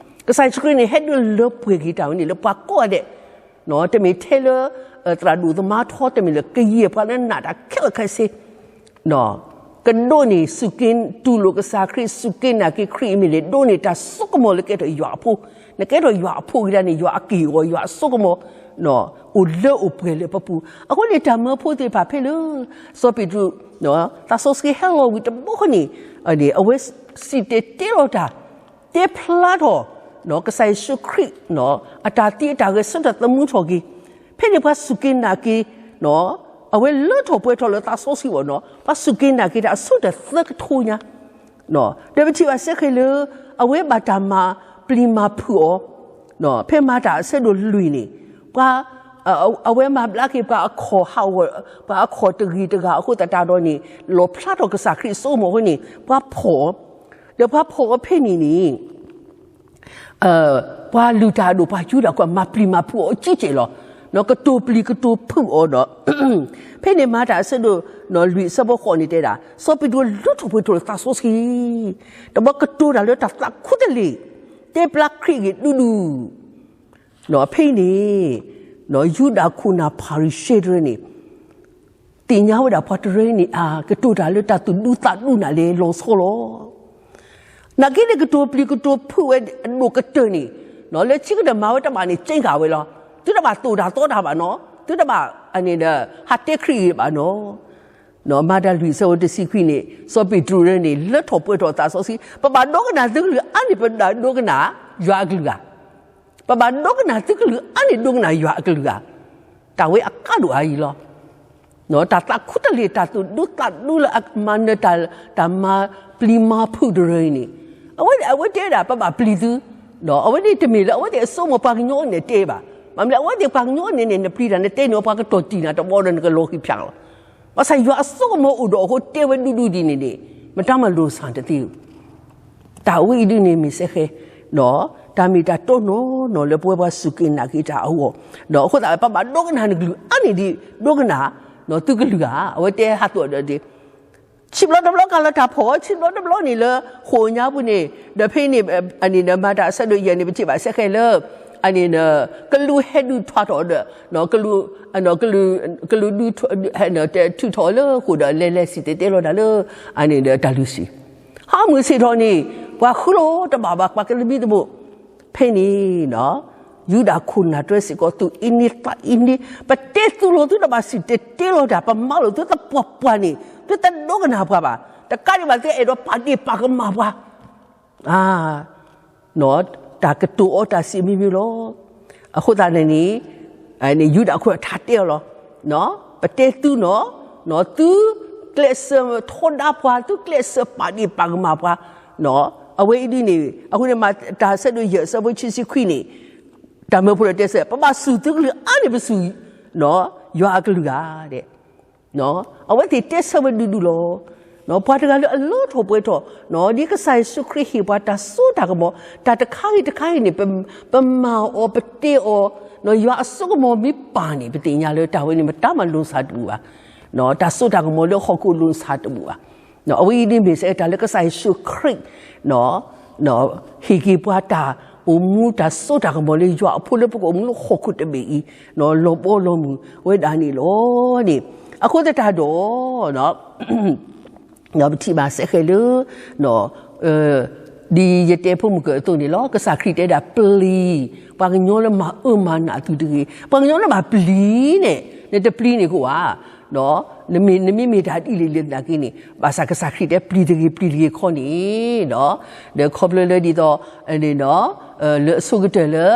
ကစၢ်ယ့ၣ်ၡူးခရံာ်န့ၣ် ဟဲဒုးလၢပှဲၤက့ၤတၢ်ဝဲန့ၣ် လၢပှၤကိးဂၤဒဲး တမ့ၢ်ထဲလၢ သရၣ်ဒိၣ်သမါထီ တမ့ၢ်လၢကယဲၢ်ပှၤလၢနာ်တၢ်ခဲလၢာ်ခဲဆ့ ကဒိးန့ၢ်စူၢ်က့ၤတူၢ်လိာ်ကစၢ်ခရံာ် စူၢ်က့ၤနာ်က့ၤခရံာ်အမံၤန့ၣ် ဒိးန့ၢ်တၢ်စိကမီၤလၢကဲထီၣ်ယွၤအဖိ, နကဲထီၣ်ယွၤအဖိက့ၤဒၣ်န့ၣ် ယွၤအက့ၢ်အဂီၤ ယွၤအစိကမီၤ အိၣ်လၢအိၣ်ပှဲၤလၢပပူၤ. အဃိန့ၣ် တၢ်မၢဖိသ့ၣ်တဖၣ်ဖဲလၢ စီၤပ့းတရူး သးစီဆှံဟဲလီၤဝံၤတဘျီဃီန့ၣ် အဝဲစံၣ်တဲၤတဲလီၤတၢ် တဲဖျါထီၣ် ကစၢ်ယ့ၣ်ၡူးခရံာ် အတၢ်သံအတၢ်ဂဲၤဆၢထၢၣ်သမူထီၣ်က့ၤ, ဖဲန့ၣ်ပှၤစူၢ်က့ၤနာ်က့ၤ အဝဲလၢထီၣ်ပှဲၤထီၣ်လၢသးစီဆှံဘၣ်နီၤ, ပှၤစူၢ်က့ၤနာ်က့ၤတၢ်အဆၢထၢၣ်သၢကထိညါ, ဒီးပထံၣ်ဘၣ်စ့ၢ်ကီးလၢ အဝဲဘၣ်တၢ်မၤပျံၤမၤဖုးအီၤ, ဖဲမၤတၢ်အဆၢဒိၣ်လွံၢ်န့ၣ်, ပှၤ အဝဲမၤဘျါက့ၤပှၤအခီၣ်ဟးဂီၤ, ပှၤအခီၣ်တဂ့ၤတဂၤအဃိသတးဒီးန့ၣ် လီၣ်ဖျါထီၣ်ကစၢ်ခရံာ်စိကမီၤအဃိန့ၣ် ပှၤဖီၣ်အီၤ, ဒီးပှၤဖီၣ်အီၤဖဲန့ၣ်န့ၣ် ပှၤလုၢ်တၢ်အဒိၣ် ပှၤယူဒၤခိၣ်မၤပျံၤမၤဖုးအီၤအစုကဲးလီၤ. ကတိၤပျံၤကတိၤဖုးအီၤဒီး ဖဲန့ၣ်မၤတၢ်အဆၢဒိၣ်လွံၢ်အဆၢဖိဃိးန့ၣ်တဲဒၣ် စီၤပ့းတရူးလၢထီၣ်ပှဲၤထီၣ်လၢသးစီဆှံ, တဘျီကတိၤတၢ်လၢတၢ်သးခူတလ့ၢ်, တဲဘျါခရံာ်ဂ့ၢ်ဒူဒူ ဖဲအံၤန့ၣ် ယူဒၤခိၣ်နၢ်ဖၤရံၤၡဲတရၢန့ၣ် သ့ၣ်ညါဝဲဒၣ်ပှၤတရၢန့ၣ် အကတိၤတၢ်လၢတၢ်သူၣ်ဒူသးဒူနၤလဲၣ်လီၤဆီလီၤ. နာ်က့န့ၣ် ကတိၤပျံၤကတိၤဖုးဝဲအဒိၣ်ကတၢၢ်န့ၣ်, လၢခံကတၢၢ်မၤဝဲတဘၣ်န့ၣ် က့ကၤဝဲလီၤ. သုတဘၣ်သိၣ်တၢ်သီတၢ်ဘၣ်နီၤ, သုတဘၣ်န့ၣ်ဒီး ဟးတဲခရံာ်အံၤဘၣ်နီၤ. မၤတၢ်လွံၢ်ဆၢဖိတဆံခွံန့ၣ် စီၤပ့းတရူးန့ၣ် လၢထီၣ်ပှဲၤထီၣ်သးစီဆှံ, ပဘၣ်ဒိကနၣ်သုကလုၢ်အါန့ၢ် ပဘၣ်ဒိကနၣ်ယွၤအကလုၢ်ဧါ. ပဘၣ်ဒိကနၣ်သုကလုၢ်အါန့ၢ် ဒိကနၣ်ယွၤအကလုၢ်ဧါ. တၢ်ဝဲအကါဒိၣ်အါအံၤလီၤ. တၢ်သးခူတလ့ၢ် တၢ်သူၣ်ဒူသးဒူလၢအမၤနၢၤတၢ် တၢ်မၤပျံၤမၤဖုးတရၢအံၤန့ၣ်, အဝဲ အဝဲတဲဒၣ် ပဘၣ်ပျံၤသု, အဝဲန့ၣ်တမ့ၢ်လၢအဝဲသ့ၣ်အစိကမီၤပှၤကညီန့ၣ်တဲဘၣ်. မ့မ့ၢ်လၢအဝဲသ့ၣ်ပှၤကညီန့ၣ်န့ၣ် နပျံၤတၢ်နတဲန့ၣ် ပှၤကတီၢ်တံၢ်နၤတဘီဒီး နကလီၤဃံၤဖၠးလီၤ. ဘၣ်ဆၣ်ယွၤအစိကမီၤအိၣ်ဒီးအဃိတဲဝဲဒူဒူဒ်န့ၣ်န့ၣ် မတၤမၤလိာ်စၢ်တသ့ဧိၤ. တၢ်ဝဲအံၤဒ်န့ၣ်မ့ၢ်စ့ၢ်ကီး တၢ်မ့ၢ်တၢ်တိၢ်နီၢ်နီၢ်လၢပဝဲပှၤစူၢ်က့ၤနာ်က့ၤတၢ်အဂီၢ်, ဒီးအဃိသတး ပဘၣ်ဒိကနၣ်နကလုၢ်အါန့ၢ်ဒ် ဒိကနၣ် သုကလုၢ်ဧါ. အဝဲတဲဟးသိးဒီးဒ် ဆံးဘျီတဘျီကလၢတၢ်ဖီၣ်, ဆံးဘျီတဘျီန့ၣ်လၢ ဃိာ်ညါပူၤန့ၣ် ဒီးဖဲန့ၣ် အန့ၣ်ဒီးမၤတၢ်အဆၢဒိၣ်ယဲၢ်န့ၣ် ပထံၣ်ဘၣ်စ့ၢ်ကီးလၢ အန့ၣ်ဒီး ကလူးဟဲဒုးထွါထီၣ်ဒီး ကလူး ကလူးဒုး ဟဲနုာ်တဲထုးထီၣ်လၢဃိာ်ဒီး လဲၤလဲၤစံၣ်တဲၤတဲလီၤတၢ်လၢ အန့ၣ်ဒီးတၢ်လုၢ်စံၣ် ဟးမုၢ်ဆ့ၣ်ထီၣ်န့ၣ် ပှၤဃုလိာ်တဘၣ်ဘၣ် ပှၤကသမံသမိး ဖဲန့ၣ် ယူဒၤခိၣ်နၢ်တွဲစ့ၢ်ကီး သူၣ်အ့န့သးအ့န့, ပတဲသုလီၤ သုတဘၣ်စံၣ်တဲၤတဲလီၤတၢ်, ပမၤလိာ်သုသပှၢ်ပှၢ်န့ၣ် သုတဒိကနၣ်ပှၤဘၣ်. တကးဒံးဘၣ် သုအဲၣ်ဒိးပာ်ဒ့ၣ်ပာ်ကမၣ်ပှၤ တၢ်ကတိၤအီၤတၢ်စံးမံၤမံၤလီၤ. အဃိသတးန့ၣ်န့ၣ် ယူဒၤခိၣ်နၢ်ထါတဲအီၤလီၤ. ပတဲသုနီၤ, သုကျဲးစၢးထီဒါပှၤ, သုကျဲးစၢးပာ်ဒ့ၣ်ပာ်ကမၣ်ပှၤ, အဝဲအံၤဒ်န့ၣ် အဃိန့ၣ် မၤတၢ်ဆၢဒိၣ်ယဲၢ် အဆၢဖိခံဆံခွံန့ၣ် တၢ်မၢဖိဒီးတဲဆၢ ပဘၣ်စူၢ်သုကလုၢ်အါန့ၢ်ပစူၢ် ယွၤအကလုၢ်ဧါ အဝဲသ့ၣ်တဲဆၢဝဲဒူဒူလီၤ. ပှၤတဂၤလၢအလၢထီၣ်ပှဲၤထီၣ် ဒ်ကစၢ်ယ့ၣ်ၡူးခရံာ်ဟ့ၣ်ပှၤတၢ်စိတၢ်ကမီၤ တၢ်တခါဂ့ၤတခါဂ့ၤန့ၣ် ပမၤအီၤပတဲအီၤ ယွၤအစိကမီၤမ့ၢ်ပာ်န့ၣ် ပသ့ၣ်ညါလၢတၢ်ဝဲန့ၣ် မတၤမၤလိာ်စၢ်တဘူၣ်ဘၣ်. တၢ်စိတၢ်ကမီၤလၢဟီၣ်ခိၣ်လိာ်စၢ်တဘူၣ်ဘၣ်. အဝဲအံၤဒ်မ့ၢ်စ့ၢ်ကီးတၢ်လၢကစၢ်ယ့ၣ်ၡူးခရံာ် ဟ့ၣ်က့ၤပှၤတၢ်အိၣ်မူ တၢ်စိတၢ်ကမီၤလၢယွၤအဖိလၢပကအိၣ်မူလၢဟီၣ်ခိၣ်တဘ့ၣ်အံၤ လီၤဘီလီၤမုၢ်ဝဲဒၣ်န့ၣ်လီၤန့ၣ်. အဃိသတးဒီး ပထံၣ်ဘၣ်စ့ၢ်ကီးလၢ ဒ်ယတဲဖိမုၣ်ကၢအသိးန့ၣ်လီၤ. ကစၢ်ခရံာ်တဲဒၣ်ပျံၤ ပှၤကညီလၢမၤအၢမၤနးသုတဂ့ၤ. ပှၤကညီလၢဘၣ်ပျံၤန့ၣ် နတပျံၤန့ၣ်ကအိၣ်ဧါ. နမ့ၢ်မ့ၢ်တၢ်ဒ်လဲၣ်လဲၣ်သနာ်က့န့ၣ် ဘၣ်ဆၣ်ကစၢ်ခရံာ်တဲပျံၤတဂ့ၤ ပျံၤတဂ့ၤခီန့ၣ် ဒီးခီဖျိလၢဒ်သိး လၢအဆိကတၢၢ်လၢ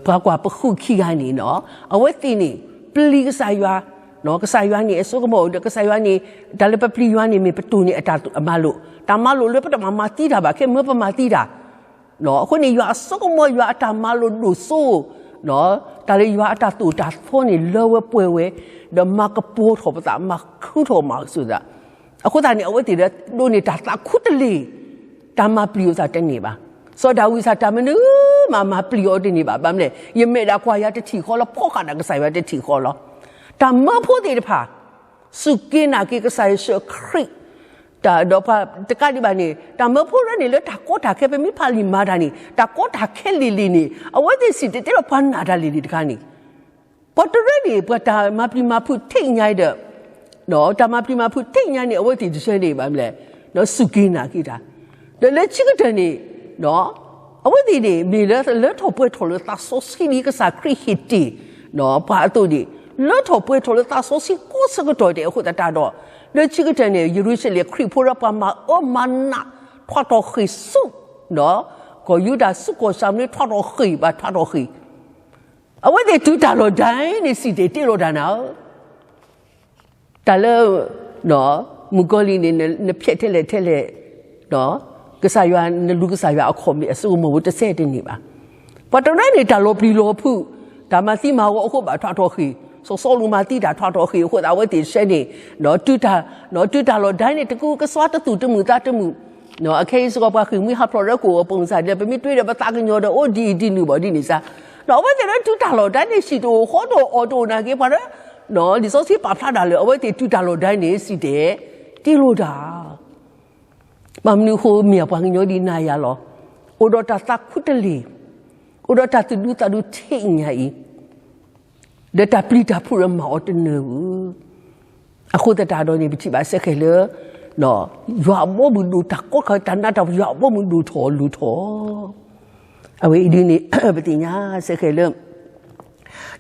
ပှၤကွၢ်ပဃုခံဂၤန့ၣ် အဝဲသ့ၣ်န့ၣ် ပျံၤကစၢ်ယွၤ, ကစၢ်ယွၤန့ၣ် အစိကမီၤဒီး ကစၢ်ယွၤန့ၣ် တၢ်လၢပပျံၤယွၤန့ၣ် မ့ၢ်ပတိၢ်န့ၢ်အတၢ်မၤလိာ်, တၢ်မၤလိာ်လၢပတဘၣ်မၤသံတၢ်ဘၣ် ခဲမၢပမၤသံတၢ် အဃိန့ၣ် ယွၤအစိကမီၤ ယွၤအတၢ်မၤလိာ်ဒိၣ်စိ တၢ်လၢယွၤအတၢ်သိၣ်တၢ်သီန့ၣ် လၢဝဲပှဲၤဝဲ ဒီးမၤကပီၤထီၣ်ပသး မၤခုထီၣ်မၤစိၤသး, အဃိသတးန့ၣ် အဝဲသ့ၣ်ဒီးဒိးန့ၢ်တၢ်သးခူတလ့ၢ်, တၢ်မၤပျံၤအသးတန့ၢ်ဘၣ်. စီၤဒၤဝံးစ့ၢ် တၢ်မနုၤမၤမၤပျံၤအီၤတန့ၢ်ဘၣ်. ဘၣ်မနုၤလဲၣ်, ယမဲာ်ဒၣ်ကွၢ်ယၤတထံၣ်ဃီလီၤ, ဖီဃာ်ဒၣ်ကစၢ်ယွၤတထံၣ်ဃီလီၤ. တၢ်မၢဖိသ့ၣ်တဖၣ် စူၢ်က့ၤနာ်က့ၤကစၢ်ယ့ၣ်ၡူးခရံာ်, ဒီးပှၤတကးဒံးဘၣ်န့ၣ် တၢ်မၢဖိလၢန့ၣ်လၢတၢ်ကီတၢ်ခဲ ပမ့ၢ်ဖးလံာ်မၤတၢ်န့ၣ် တၢ်ကီတၢ်ခဲလံာ်လံာ်န့ၣ် အဝဲသ့ၣ်စံၣ်တဲၤတဲလီၤပှၤနာ်တၢ်လံာ်လံာ်တခါန့ၣ်, ပှၤတရၢန့ၣ် ပှၤတၢ်မၤပျံၤမၤဖုးထံၣ်ညါဒီး တၢ်မၤပျံၤမၤဖုးထံၣ်ညါန့ၣ် အဝဲသ့ၣ်တဆၢန့ၣ် ဘၣ်မနုၤလဲၣ်, စူၢ်က့ၤနာ်က့ၤတၢ်, ဒီးလၢခံကတၢၢ်န့ၣ် အဝဲသ့ၣ်န့ၣ် မ့ၢ်လၢလၢထီၣ်ပှဲၤထီၣ်လၢသးစီဆှံဒ်ကစၢ်ခရံာ်ဟ့ၣ်တ့ၢ် ပှၤအသိးန့ၣ် လၢထီၣ်ပှဲၤထီၣ်လၢသးစီဆှံကိးဆၢကတီၢ်ဒဲးအဃိသတးဒီး လၢခံကတၢၢ်န့ၣ် ယရူၤၡလ့ၣ်ခရံာ်ဖိလၢ ပှၤမၤအၢမၤနး ထွဲထီၣ်ဃ့ၢ်ဆူၣ် ကီၢ်ယူဒၤဆူကီၢ်ၡၤမရံ ထွဲထီၣ်ဃ့ၢ် ဘၣ်ထွဲထီၣ်ဃ့ၢ် အဝဲသ့ၣ်တုၤတၢ်လီၢ်ဒၣ်န့ၣ် စံၣ်တဲၤတဲလီၤတၢ်နၤဧၢ, တၢ်လၢ မုၣ်ကီၤလံၢ်န့ၣ် နဖျဲးထဲလဲၣ်ထဲလဲၣ်, ကစၢ်ယွၤ နလူၤကစၢ်ယွၤအခီၣ်မ့ၢ်အစိကမီၤဖိတစဲးတန့ၢ်ဘၣ်. ပှၤတရၢန့ၣ် တၢ်လီၤပျံၤလီၤဖုး, တၢ်မၤသံမၤဝီအဃိဘၣ်ထွဲထီၣ်ဃ့ၢ်, စီၤစီလူးမၤသံတၢ်ထွဲထီၣ်ဃ့ၢ်အဃိသတး အဝဲသ့ၣ်တဆၢန့ၣ် တုၤတၢ်လီၢ်ဒၣ်န့ၣ် တကူကစွါတသူၣ်တမုာ်သးတမုာ် အခဲအံၤစ့ၢ်ကီး ပှၤဃ့ၢ်မှံဟးဖျိးလၢကအိၣ်အပူၤစ့ၢ်ဒီး ပမ့ၢ်တွ့ဒီးပသးကညီၤဒီး အိၣ်ဒ်အံၤဒ်နုၤဘၣ်ဒ်န့ၣ်စ့ၢ်, ဒီးအဝဲသ့ၣ်လၢတုၤတၢ်လီၢ်ဒၣ်န့ၣ် ဟံၣ်တအိၣ်ဃီတအိၣ်အီၣ်တအိၣ်နာ်က့ ပှၤလၢ လံာ်စီဆှံပာ်ဖျါတၢ်လၢ အဝဲသ့ၣ်တုၤတၢ်လီၢ်ဒၣ်န့ၣ် စံၣ်တဲၤတဲလီၤတၢ် ဘၣ်မနုၤအဃိ မ့ၢ်ပှၤကညီဒ်နၤယၤလီၤ. အိၣ်ဒီးတၢ်သးခူတလ့ၢ်, အိၣ်ဒီးတၢ်သူၣ်ဒူသးဒူထံးညါအံၤ, ဒီးတၢ်ပျံၤတၢ်ဖုးဒီးမၤအီၤတနၢၤဧိၤ, အဃိသတးဒီးန့ၣ် ပထံၣ်ဘၣ်စ့ၢ်ကီးလၢ ယွၤအဘီအမုၢ်ဒိၣ်တၢ်ကီတၢ်ခဲ တၢ်နးတၢ်ဖှီၣ် ယွၤအဘီအမုၢ်ဒိၣ်ထီၣ်လိၤထီၣ်, အဝဲအံၤဒ်န့ၣ် ပသ့ၣ်ညါစ့ၢ်ကီးလၢ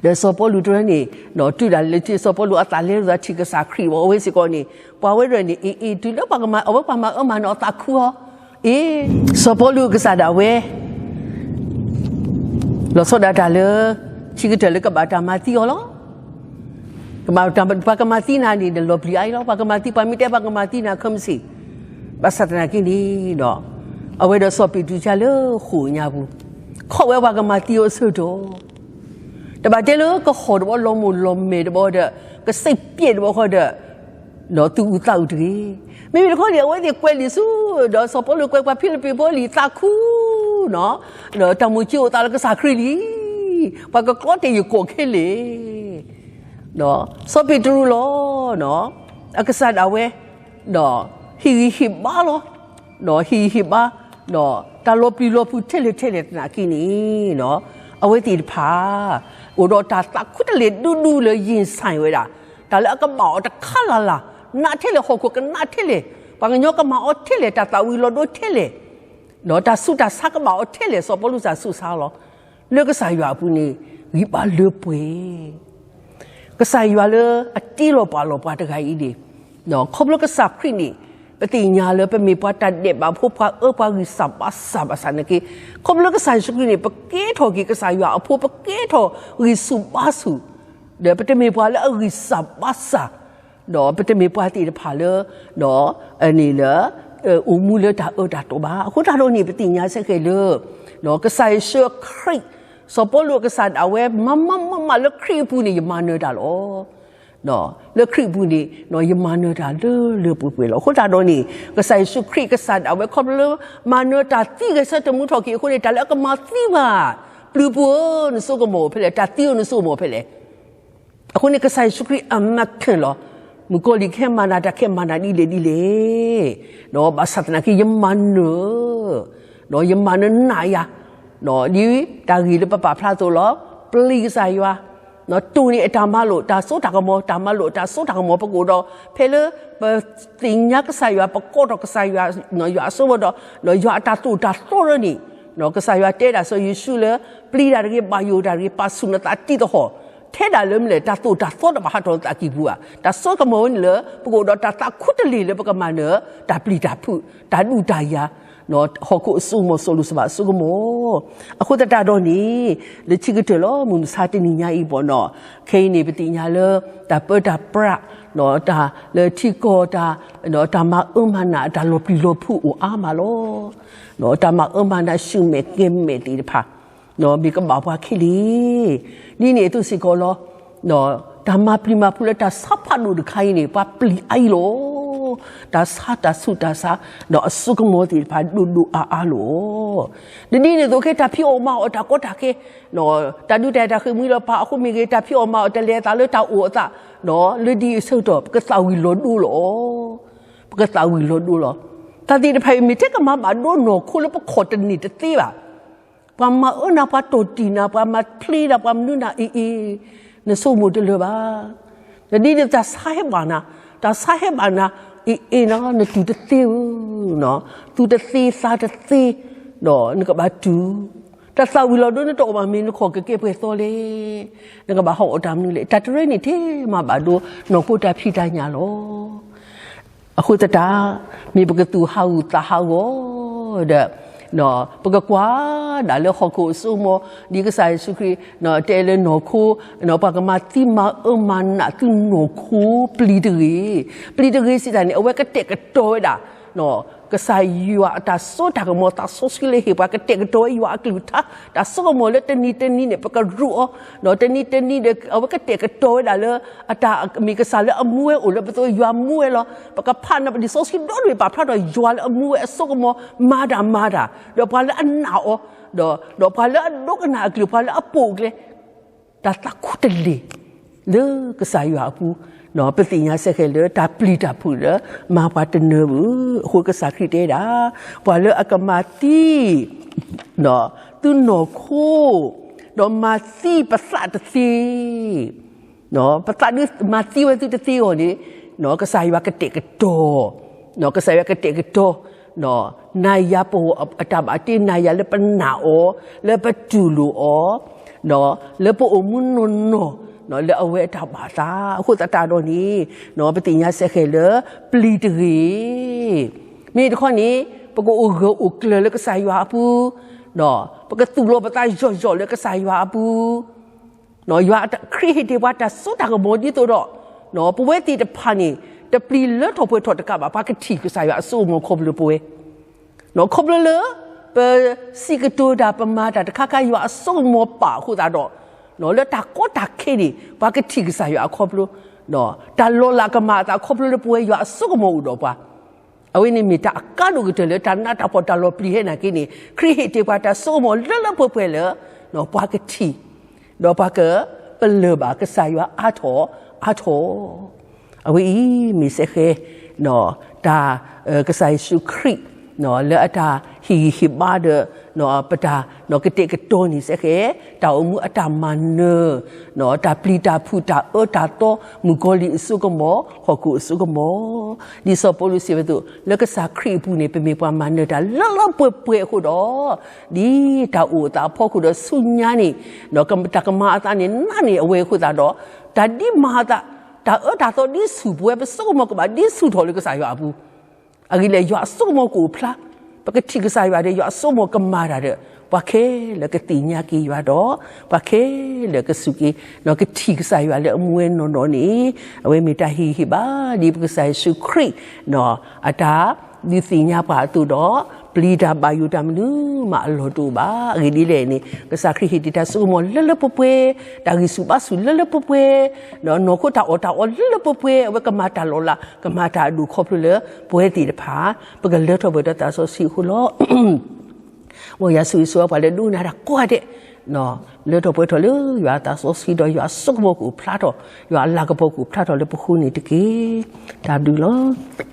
ဒီးစီၤပီလူးတရၢန့ၣ် တုၤဒၣ်လဲာ်လၢထံ စီၤပီလူးအသးလဲလိာ်သးထံၣ်ကစၢ်ခရံာ်ဘၣ် အဝဲစ့ၢ်ကီးန့ၣ် ပှၤဝဲဒၣ်န့ၣ် အ့ၣ် အ့ၣ် တုၤလၢပှၤကမၤ အဝဲပှၤမၤအၢမၤနးအသးခုအီၤ, အ့ၣ် စီၤပီလူးကစၢ်ဒၣ်ဝဲ လီၤဆီဒၣ်တၢ်လၢ ထံကတၢၢ်လၢကဘၣ်တၢ်မၤသံအီၤလီၤ. ကဘၣ်တၢ် ပှၤကမၤသံနၤန့ၣ် နလီၤပျံၤအါအံၤလီၤ. ပှၤကမၤသံ ပှၤမ့ၢ်တဲပှၤကမၤသံနၤ ခဲမုၢ်ဆ့ၣ်, ဘၣ်ဆၣ်သနာ်က့န့ၣ်ဒီး အဝဲဒီးစီၤပ့းတရူးကလဲၤလၢဃိာ်ညါပူၤ, ခိးဝဲပှၤကမၤသံအီၤအဆၢကတီၢ် တဘၣ်တဲလၢကဟီၣ်တဘီ လီၤမိၢ်လီၤမဲာ်တဘီဒီး ကစ့ပျဲးတဘီဃီဒီး ဒီးသူၣ်အုးသးအုးတဂ့ၤ. မ့မ့ၢ်တခီန့ၣ် အဝဲသ့ၣ်ကွဲးလံာ်ဆူ ဒီးစီၤပီလူးကွဲးပှၤဖံလံးပံးဖိလံာ်သးခု ဒီးတၢ်မုၢ်က့ၤအိၣ်သးလၢကစၢ်ခရံာ်လံ. ပှၤကကျီတဲာ်ယကိာ်ခဲလၢာ် စီၤပ့းတရူးလီၤ. အကစၢ်ဒၣ်ဝဲ ဒီးဟ့ၣ်ဂံၢ်ဟ့ၣ်ဘါလီၤ. ဒီးဟ့ၣ်ဂံၢ်ဟ့ၣ်ဘါ ဒီးတၢ်လီၤပျံၤလီၤဖုးထဲလဲၣ်ထဲလဲၣ်သနာ်က့န့ၣ် အဝဲသ့ၣ်တဖၣ် အိၣ်ဒီးတၢ်သးခူတလ့ၢ်ဒူဒူလၢ ရင်ဆိုင်ဝဲဒၣ် တၢ်လၢအကဘၣ်အီၤတခါလၢ်လၢ်, နးထဲလဲၣ် ဟီၣ်ခိၣ်ကနးထဲလဲၣ်, ပှၤကညီကမၤအီၤထဲလဲၣ်, တၢ်သၣ်ဝံၤလီၤဒိထဲလဲၣ်, ဒီးတၢ်ဆူးတၢ်ဆါကဘၣ်အီၤထဲလဲၣ်, စီၤပီလူးစ့ၢ်ဆူးဆါလီၤ. လၢကစၢ်ယွၤအပူၤန့ၣ် ဂံၢ်ဘါလၢပှဲၤ ကစၢ်ယွၤလၢအတ့လီၤပာ်လီၤပှၤတဂၤအံၤန့ၣ် ခီဖျိကစၢ်ခရံာ်န့ၣ် ပသ့ၣ်ညါလၢပမ့ၢ်ပှၤတၢ်ဒဲးဘးဖိ ပှၤအၢပှၤဂံၢ်စၢ်ဘါစၢ်ဘၣ်ဆၣ်သနာ်က့, ခီဖျိကစၢ်ယ့ၣ်ၡူးခရံာ်န့ၣ် ပကဲထီၣ်က့ၤကစၢ်ယွၤအဖိ, ပကဲထီၣ်ဂံၢ်ဆူၣ်ဘါဆူၣ်, ဒီးပတမ့ၢ်ပှၤလၢအဂံၢ်စၢ်ဘါစၢ်, ဒီးပတမ့ၢ်ပှၤသ့ၣ်တဖၣ်လၢ ဒီးန့ၣ်လၢ အိၣ်မူလၢတၢ်အၢတၢ်သီဘၣ်. အဃိသတးဒီးန့ၣ် ပသ့ၣ်ညါစ့ၢ်ကီးလၢ ကစၢ်ယ့ၣ်ၡူးခရံာ် စီၤပီလူးအကစၢ်ဒၣ်ဝဲ မၤမၤမၤမၤလၢခရံာ်အပူၤန့ၣ် ယမၤနၢၤတၢ်လီၤ. လၢခရံာ်အပူၤန့ၣ် ယမၤနၢၤတၢ်လၢလၢပှဲၤပှဲၤလီၤ. အဃိသတးဒီးန့ၣ် ကစၢ်ယ့ၣ်ၡူးခရံာ်ကစၢ်ဒၣ်ဝဲ ခီဖျိလၢမၤနၢၤတၢ်သံဂဲၤဆၢထၢၣ်မုၢ်ထီၣ်က့ၤအဃိန့ၣ် တၢ်လၢအကမၤသံပှၤ ပျုၤပူၤဧၢ နစိကမီၤအိၣ်ဖဲလဲၣ်, တၢ်သံဧၢ နစိကမီၤဖဲလဲၣ်. အဃိန့ၣ် ကစၢ်ယ့ၣ်ၡူးခရံာ်အမၤခဲလီၤ, မုၣ်ကီၤလံၢ်ကဟဲမၤနၤ တၢ်ကဟဲမၤနၤဒ်လဲၣ်ဒ်လဲၣ်, ဒီးဘၣ်ဆၣ်သနာ်က့ ယမၤနၢၤ, ဒီးယမၤနၢၤနးယၤ, ဒ်တၢ်ဂ့ၢ်လၢပပာ်ဖျါအသိးလီၤ. ပျံၤကစၢ်ယွၤ, တိၢ်န့ၢ်အတၢ်မၤလိာ်တၢ်စိတၢ်ကမီၤ, တၢ်မၤလိာ်တၢ်စိတၢ်ကမီၤ ပကအိၣ်ဒီး ဖဲလၢပသ့ၣ်ညါကစၢ်ယွၤ ပကိးထီၣ်ကစၢ်ယွၤ, ယွၤအစိကမီၤဒီး ယွၤအတၢ်သိၣ်တၢ်သီဒ်န့ၣ်, ကစၢ်ယွၤတဲဒၣ်စီၤယ့ၣ်ၡူးလၢ ပျံၤတၢ်တဂ့ၤ, ဘၣ်ယိၣ်တၢ်တဂ့ၤ, ပာ်ဆူၣ်နသးတံၢ်သဟီၣ်, ထဲဒၣ်လၢမနုၤလဲၣ် တၢ်သိၣ်တၢ်သီတဘၣ်ဟးထီၣ်နသးကံၢ်ပူၤဘၣ်. တၢ်စိကမီၤဝဲန့ၣ်လၢ ပကအိၣ်ဒီးတၢ်သးခူတလ့ၢ်လၢပကမၤနၢၤ တၢ်ပျံၤတၢ်ဖုး, တၢ်ဒူၣ်တၢ်ယၤ, ဟီၣ်ခိၣ်အစိကမီၤ စီၤလူၢ်စီၤဘၣ်အစိကမီၤ. အဃိသတးဒီးန့ၣ် လၢခံကတၢၢ်လီၤ မုၢ်မဆါတနံၤညါအံၤဘၣ်နီၤ, ခဲအံၤန့ၣ် ပသ့ၣ်ညါလၢ တၢ်ပၢတၢ်ပြး တၢ်လၢထံကီၢ်တၢ် တၢ်မၤအၢမၤနး တၢ်လီၤပျံၤလီၤဖုးအိၣ်အါမးလီၤ. တၢ်မၤအၢမၤနး ဆူၣ်မဲာ်ကဲၤမဲာ်သ့ၣ်တဖၣ် မ့ၢ်ကဘၣ်ပှၤခဲလၢာ်, ဒ်န့ၣ်အသိးစ့ၢ်ကီးလီၤ. တၢ်မၤပျံၤမၤဖုးလၢတၢ်ဆါဖးဒိၣ်တခါအံၤန့ၣ် ပှၤပျံၤအါအံၤလီၤ. တၢ်ဆါတၢ်ဆူးတၢ်ဆါ ဒီးအစိကမီၤသ့ၣ်တဖၣ် ဒိၣ်ဒိၣ်အါအါလီၤ. ဒ်န့ၣ်အသိးခဲ တၢ်ဖံးအီၣ်မၤအီၣ်တၢ်ကီတၢ်ခဲ တၢ်ဒုးတၢ်ယၤတၢ်ဃ့ၢ်မှံဟးဖျိးအဃိမ့ၢ်ဂ့ၤ, တၢ်ဖံးအီၣ်မၤအီၣ်တလဲၤအသးလၢတၢ်အိၣ်အသး, လၢဒ်အံၤအဆၢကတီၢ် ပကသၣ်ဝံၤလီၤဒိလီၤ. ပကသၣ်ဝံၤလီၤဒိလီၤ. တၢ်သ့ၣ်တဖၣ်အံၤ မ့ၢ်ထဲကမၤဘၣ်ဒိနီၢ်ခိလၢပခီၣ်တန့ၢ်တသ့ဘၣ်. ပှၤမၤအၢနၤ ပှၤတီၢ်တံၢ်နၤ ပှၤမၤဖျ့နၤ ပှၤမနုၤနၤ အ့ၣ်အ့ၣ်, နဆိကမိၣ်တလၢာ်ဘၣ်. နဒ်န့ၣ် တၢ်ဆါဟဲဘၣ်နၤ, တၢ်ဆါဟဲဘၣ်နၤ, အ့ၣ်အ့ၣ်နီၤ နတူၢ်တသ့ဧၢ, သူတသ့သးတသ့, ဒီးနကဘၣ်တူၢ်, တၢ်သၣ်ဝံၤလီၤဒိ နတအီၣ်ဘၣ် မ့ၢ်နခီၣ်ကကဲပှဲၤသီလဲၣ်, နကဘၣ်ဟးအီၣ်တၢ်မနုၤလဲၣ်. တၢ်တရၢန့ၣ် ထဲမၤဘၣ်ဒိနီၢ်ခိတၢ်ဖံးတၢ်ညၣ်လီၤ. အဃိသတး မ့ၢ်ပကသူၣ်ဟးဂူာ်သးဟးဂီၤဒီး ပကကွၢ်ဒၣ်လၢဟီၣ်ခိၣ်အစိကမီၤ ဒ်ကစၢ်ယ့ၣ်ၡူးခရံာ် တဲလၢနီၢ်ခိ ပှၤကမၤသံမၤအၢမၤနးသုနီၢ်ခိ ပျံၤတဂ့ၤ, ပျံၤတဂ့ၤစံးတၢ်န့ၣ် အဝဲကတဲာ်ကတီၤဝဲဒၣ် ကစၢ်ယွၤအတၢ်စိတၢ်ကမီၤ သးစီဆှံလၢဟ့ၣ်ပှၤကတဲာ်ကတီၤဝဲယွၤအကလုၢ်ကထါ, တၢ်စိကမီၤလၢတနံၤတနံၤန့ၣ် ပကရူးအီၤ, ဒီးတနံၤတနံၤဒီး အဝဲကတဲာ်ကတီၤဝဲဒၣ်လၢ အတၢ်မ့ၢ်ကစၢ်လၢအမူဝဲအိၣ်လၢပသိး ယွၤမူဝဲလီၤ. ပကဖးနၢ်ပၢၢ်လံာ်စီဆှံဒီတဘ့ၣ် ပာ်ဖျါထီၣ်ယွၤလၢအမူဝဲအစိကမီၤ မၤတၢ်မၤတၢ်, ဒီးပှၤလၢအနာ်အီၤ, ဒီးပှၤလၢအဒိကနၣ်အကလုၢ် ပှၤလၢအပိာ်အကျဲ တၢ်သးခူတလ့ၢ် လၢကစၢ်ယွၤအပူၤ, ပသ့ၣ်ညါစ့ၢ်ကီးလၢတၢ်ပျံၤတၢ်ဖုးလၢ မၤပှၤတနၢၤဘၣ်. အဃိကစၢ်ခရံာ်တဲဒၣ် ပှၤလၢအကမၤသံ သုနီၢ်ခိ ဒီးမၤသံပသးတသ့, ပသးဒုးမၤသံဝဲသုတသ့အဂီၢ်န့ၣ် ကစၢ်ယွၤကတဲာ်ကတီၤ ကစၢ်ယွၤကတဲာ်ကတီၤ နၤယၤပဂီၢ်အတၢ်ဘၣ်တ့, နၤယၤလၢပနာ်အီၤ, လၢပတူၢ်လိာ်အီၤ, လၢပအိၣ်မူနီၢ်နီၢ် လၢအဝဲအတၢ်ဘၣ်သးအဃိသတးဒီးန့ၣ်, ပသ့ၣ်ညါစ့ၢ်ကီးလၢ ပျံၤတဂ့ၤ. မ့ၢ်တခီန့ၣ် ပကအိၣ်ဂၢၢ်အိၣ်ကျၢၤလၢကစၢ်ယွၤအပူၤ, ပကသူၣ်လီၤပသးယိာ်ယိာ်လၢကစၢ်ယွၤအပူၤ ယွၤခရံာ်ဟ့ၣ်တ့ၢ်ပှၤတၢ်စိတၢ်ကမီၤဒ်သိးဒီး ပဝဲသ့ၣ်တဖၣ်န့ၣ် တပျံၤလၢထီၣ်ပှဲၤထီၣ်တကးဘၣ် ပှၤကထံၣ်ကစၢ်ယွၤအစိကမီၤခီဖျိလၢပဝဲ, ခီဖျိလၢ ပစံးကတိၤတၢ် ပမၤတၢ်တခါခါ ယွၤအစိကမီၤပာ်အဃိသတးဒီး လၢတၢ်ကီတၢ်ခဲန့ၣ် ပှၤကထံၣ်ကစၢ်ယွၤအခီဖျိ, တၢ်လီၤလးကမၤအသးခီဖျိလၢပဝဲယွၤအစိကမီၤအိၣ်ဒီးပှၤ အဝဲန့ၣ်မ့ၢ်တၢ်အကါဒိၣ်ကတၢၢ်လၢတၢ်နးတၢ်ဖှီၣ်တၢ်လီၤပျံၤဟဲနာ်က့န့ၣ် ခရံာ်ဟ့ၣ်တ့ၢ်ပှၤတၢ်စိကမီၤလၢလၢပှဲၤပှဲၤလၢ ပှၤကထံၣ် ဒီးပှၤကပလၢၢ်ဘၣ်ကစၢ်ယွၤအါထီၣ်အါထီၣ်, အဝဲအံၤမ့ၢ်စ့ၢ်ကီး တၢ် ကစၢ်ယ့ၣ်ၡူးခရံာ် လၢအတၢ်ဟ့ၣ်ဂံၢ်ဟ့ၣ်ဘါဒီး ပတၢ်ကတဲာ်ကတီၤန့ၣ်စ့ၢ်ကီး တၢ်အိၣ်မူအတၢ်မၤနၢၤ တၢ်ပျံၤတၢ်ဖုး တၢ်အၢတၢ်သီ မုၣ်ကီၤလံၢ်အစိကမီၤ ဟီၣ်ခိၣ်အစိကမီၤ, ဒ်စီၤပီလူးစံးဝဲအသိး လၢကစၢ်ခရံာ်အပူၤန့ၣ် ပမ့ၢ်ပှၤမၤနၢၤတၢ်လၢလၢပှဲၤပှဲၤအဃိဒီး ဒ်တၢ်အိၣ်အသးအဖီခိၣ်ဒီးဆူညါန့ၣ် တၢ်ကမၤအသးန့ၣ် နးန့ၢ်အဝဲအဃိသတးဒီး တၢ်ဒ်မၤအသး တၢ်အၢတၢ်သီဒ်ဆူၣ် ပဝဲပစိကမီၤကဘၣ်ဒ်ဆူၣ်ထီၣ်လၢကစၢ်ယွၤအပူၤ အဂ့ၢ်လၢယွၤအစိကမီၤကအိၣ်ဖျါ, ပကထံၣ်ကစၢ်ယွၤဒီး ယွၤအစိကမီၤကမၤတၢ်ဒီး ပှၤခဲလၢာ်ကသ့ၣ်ညါက့ၤယွၤဒီး ပှၤခဲလၢာ်ကစူၢ်က့ၤ ကထံၣ်ကစၢ်ယွၤလၢအမူဝဲနီၢ်နီၢ်န့ၣ် အဝဲမ့ၢ်တၢ်ဟ့ၣ်ဂံၢ်ဟ့ၣ်ဘါ ဒ်ပကစၢ်ယ့ၣ်ၡူးခရံာ် အတၢ်ဒုးသ့ၣ်ညါပှၤအသိးဒီး ပျံၤတၢ်ဘၣ်ယိၣ်တၢ်မနုၤမးအလီၢ်တအိၣ်ဘၣ်. အဂ့ၢ်ဒ်လဲၣ်န့ၣ် ကစၢ်ခရံာ်ဟ့ၣ်တ့ၢ်တၢ်စိကမီၤလၢလၢပှဲၤပှဲၤ, တၢ်ဂံၢ်ဆူၣ်ဘါဆူၣ်လၢလၢပှဲၤပှဲၤ, နီၢ်ခိတၢ်အီၣ်တၢ်အီလၢလၢပှဲၤပှဲၤ အဝဲကမၤတၢ်လီၤလး ကမၤတၢ်အဒိၣ်ခီဖျိလၢပဝဲသ့ၣ်တဖၣ် ပကလၢထီၣ်ပှဲၤထီၣ်သးစီဆှံအဃိလီၤ. မ်ယွၤဆိၣ်ဂ့ၤဆိၣ်ဝါပှၤလၢဒိကနၣ်တၢ်ကိးဂၤဒဲး လၢထီၣ်ပှဲၤထီၣ်လၢယွၤအသးစီဆှံဒီး ယွၤအစိကမီၤကအိၣ်ဖျါထီၣ်, ယွၤအလၤကပီၤကအိၣ်ဖျါထီၣ်လၢပဃိန့ၣ်တက့ၢ်. တၢ်ဘျုးလီၤ.